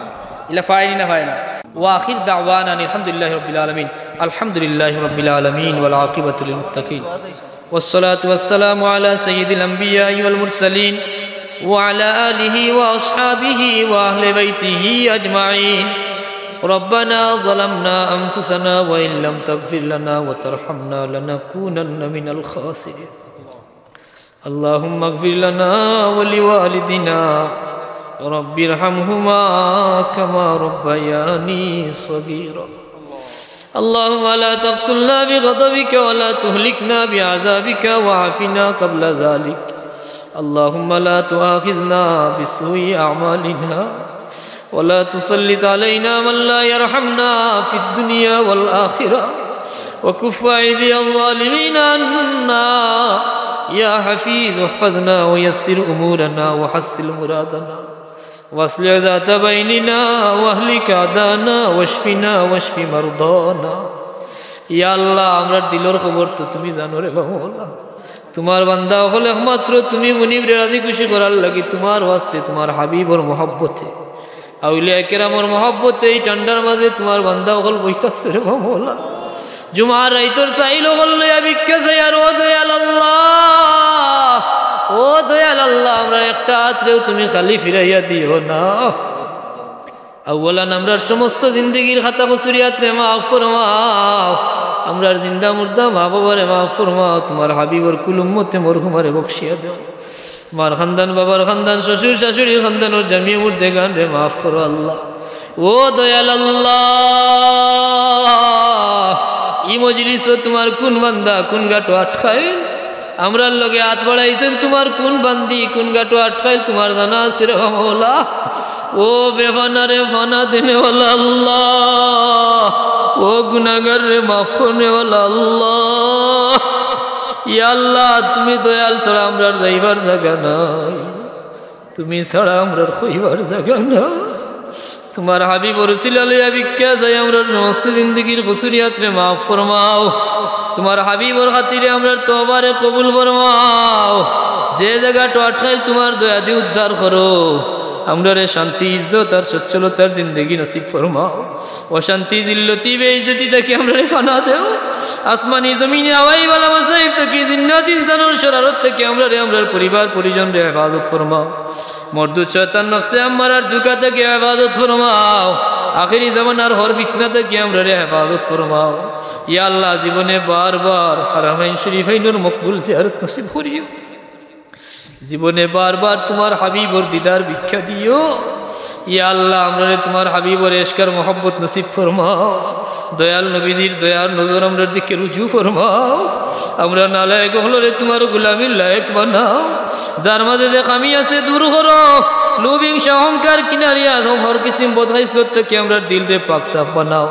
ইলা পাইনি না পাই না? ওয়া আখির দাওয়ানা আলহামদুলিল্লাহি রাব্বিল আলামিন। আলহামদুলিল্লাহি রাব্বিল আলামিন ওয়াল আকিবাতু লিল মুত্তাকিন। والصلاة والسلام على سيد الأنبياء والمرسلين وعلى آله وأصحابه وأهل بيته أجمعين. ربنا ظلمنا أنفسنا وإن لم تغفر لنا وترحمنا لنكونن من الخاسرين. اللهم اغفر لنا ولوالدينا رب ارحمهما كما ربياني صغيرا. اللهم لا تقتلنا بغضبك ولا تهلكنا بعذابك وعافنا قبل ذلك. اللهم لا تؤاخذنا بسوء أعمالنا ولا تسلط علينا من لا يرحمنا في الدنيا والآخرة. وكف أيدي الظالمين عنا. يا حفيظ احفظنا ويسر أمورنا وحصل مرادنا. وأصلح ذات بيننا وأهلك أعداءنا واشفنا واشف مرضانا. ইয়া আল্লাহ, আমরার দিলর খবর তো তুমি জানো রে বা মওলা। তুমার বান্দা অকল একমাত্র তুমি মুনিবরে রাজি খুশি করার লাগি তুমার ওয়াস্তে, তুমার হাবিবর মহব্বতে, আউলিয়া কেরামর মহব্বতে এই ঠান্ডার মাঝে তুমার বান্দা অকল বইতাছে রে বা মওলা। জুমার রাইতর চাইল অকল লইয়া ভিক্ষা চাইয়ার, ও দয়াল আল্লাহ, ও দয়াল আল্লাহ, আমরার একটা আতরেও তুমি খালি ফিরাইয়া দিও না। আউয়ালান, আমরার সমস্ত জিন্দেগির খাতা কসুরিয়াতরে মাফ ফরমাও। আমরার জিন্দা মুর্দা মা বাবারে মাফ ফরমাও। তুমার হাবিবর কুল উম্মতে মরহুমারে বখশিয়া দেও। মার খান্দান, বাবার খান্দান, শ্বশুর শাশুড়ির খান্দানর জামিয়ে মুর্দেগানরে মাফ করো আল্লাহ। ও দয়াল আল্লাহ, ই মজলিসো তুমার কুন বান্দা কুন গাটো আটকাইল? আমরার লগে আত বাড়াইছইন তুমার কুন বান্দি, কুন গাটো আটকাইল তুমার জানা আছে রে মওলা। ও বেফানারে ফানা দেনেওয়ালা আল্লাহ, ও গুনাগাররে মাফ করনেওয়ালা আল্লাহ। ইয়া আল্লাহ, তুমি দয়াল ছাড়া আমরার যাইবার জাগা নাই, তুমি ছাড়া আমরার কইবার জাগা নাই। তুমার হাবিবর উছিলা লইয়া ভিক্ষা চাই, আমরার সমস্ত জিন্দেগির কসুরিয়াতরে মাফ ফরমাও। তুমার হাবিবর খাতিরে আমরার তওবারে কবুল ফরমাও। যে জাগাটো আটকাইল তুমার দয়াদি উদ্ধার করো। আমরারে শান্তি, ইজ্জত আর সচ্ছলতার জিন্দেগি নসিব ফরমাও। অশান্তি, জিল্লতি, বেইজ্জতি থাকি আমরারে ফানা দেও। আসমানি জমিনে হাওয়াই বালা মাসাইব থাকি, জিন্নাত ইনসানর শরারত থাকি আমরারে, আমরার পরিবার পরিজনরে হেফাজত ফরমাও। মরদুদ শয়তান নফসে আম্মারার ধুকা থাকি হেফাজত ফরমাও। আখেরি জামানার হর ফিতনা থাকি আমরারে হেফাজত ফরমাও। ইয়া আল্লাহ, জীবনে বারবার হারামাইন শরীফাইনর মকবুল জিয়ারত নসিব করিও। জীবনে বারবার তুমার হাবিবর দিদার ভিক্ষা দিও। ইয়া আল্লাহ, আমরারে তুমার হাবিবর এশকার মহব্বত নসিব ফরমাও। দয়াল নবীজির দয়ার নজর আমরার দিকে রুজু ফরমাও। আমরা নালায়েক অকলরে তুমার গুলামির লায়েক বানাও। যার মাঝে যে খামি আছে দূর করো। লোভ, হিংসা, অহংকার, কিনারিয়া, হর কিসিম বদখাইসলত থাকি আমরার দিলরে পাক সাফ বানাও।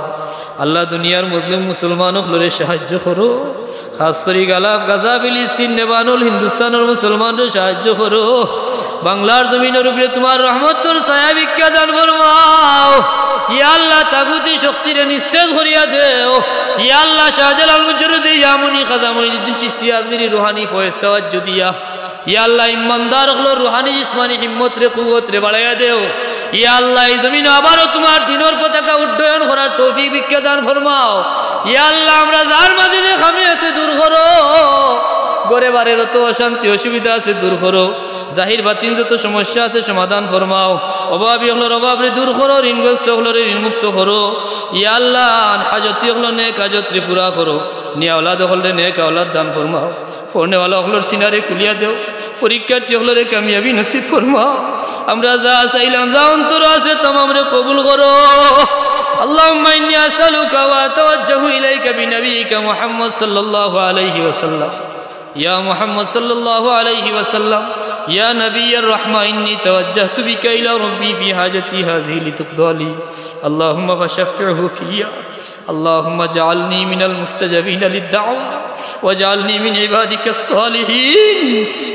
আল্লাহ, দুনিয়ার মজলুম মুসলমান অকলরে সাহায্য করো। খাস করি গালাফ, গাজা, ফিলিস্তিন, লেবানন, হিন্দুস্তানর মুসলমানরে সাহায্য করো। বাংলার জমিনর উপরে তুমার রহমতর ছায়া ভিক্ষা দান ফরমাও। ইয়া আল্লাহ, তাগুতি শক্তিরে নিস্তেজ করিয়া দেও। ইয়া আল্লাহ, শাহজালাল মুজাররদি ইয়ামনি, খাজা মঈনুদ্দিন চিশতি আজমিরি রুহানি ফয়েজ তাওয়াজ্জু দিয়া, ইয়া আল্লাহ, ইমানদার অকলর রুহানি জিসমানি হিম্মতরে, কুওয়াতরে বাড়াইয়া দেও। ইয়া আল্লাহ, ই জমিনো আবারও তুমার দিনর পতাকা উড্ডয়ন করার তৌফিক ভিক্ষা দান ফরমাও। ইয়া আল্লাহ, আমরা যার মাঝে যে খামি আছে দূর করো, ঘরে বারে যত অশান্তি অসুবিধা আছে দূর করো, জাহির বাতিন যত সমস্যা আছে সমাধান ফরমাও। অভাবী অকলর অভাবরে দূর করো, ঋণগ্রস্ত অকলরে ঋণমুক্ত করো। ইয়া আল্লাহ, হাজতি অকলর নেক হাজতরে পুরা করো, নিয়া আওলাদ অকলরে নেক আওলাদ দান ফরমাও। পড়নেওয়ালা অকলর সিনারে খুলিয়া দেও, পরীক্ষার্থী অকলরে কামিয়াবি নসিব ফরমাও। আমরা যা চাইলাম, যা অন্তরো আছে, তামামরে কবুল করো। اللهم إني أسألك وأتوجه إليك بنبيك محمد صلى الله عليه وسلم. يا محمد صلى الله عليه وسلم، يا نبي الرحمة، إني توجهت بك إلى ربي في حاجتي هذه لتقضى لي. اللهم فشفعه في اللهم اجعلني من المستجابين للدعوة واجعلني من عبادك الصالحين.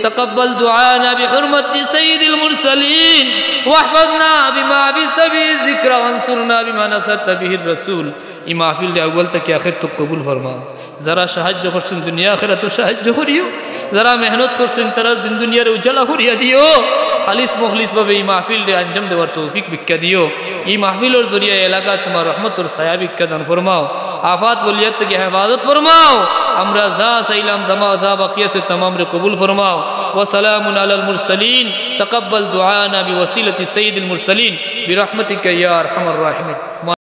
تقبل دعانا بحرمة سيد المرسلين واحفظنا بما حفظت به الذكر وانصرنا بما نصرت به الرسول. ই মাহফিলরে আউয়াল থাকি আখের তক কবুল ফরমাও। যারা সাহায্য করছইন দুনিয়া আখেরাতো সাহায্য করিও, যারা মেহনত করছইন তারার দিন দুনিয়ারে উজালা করিয়া দিও। খালিস মুখলিস ভাবে ই মাহফিলরে আঞ্জাম দেওয়ার তৌফিক ভিক্ষা দিও। ই মাহফিলর জরিয়া এলাকাত তুমার রহমতর ছায়া ভিক্ষা দান ফরমাও। আফাত বলিয়াত থাকি হেফাজত ফরমাও। আমরা যা চাইলাম, যা বাকি আছে তামামরে কবুল ফরমাও। وسلام على المرسلين. تقبل دعانا بوسيلة سيد المرسلين برحمتك يا أرحم الراحمين.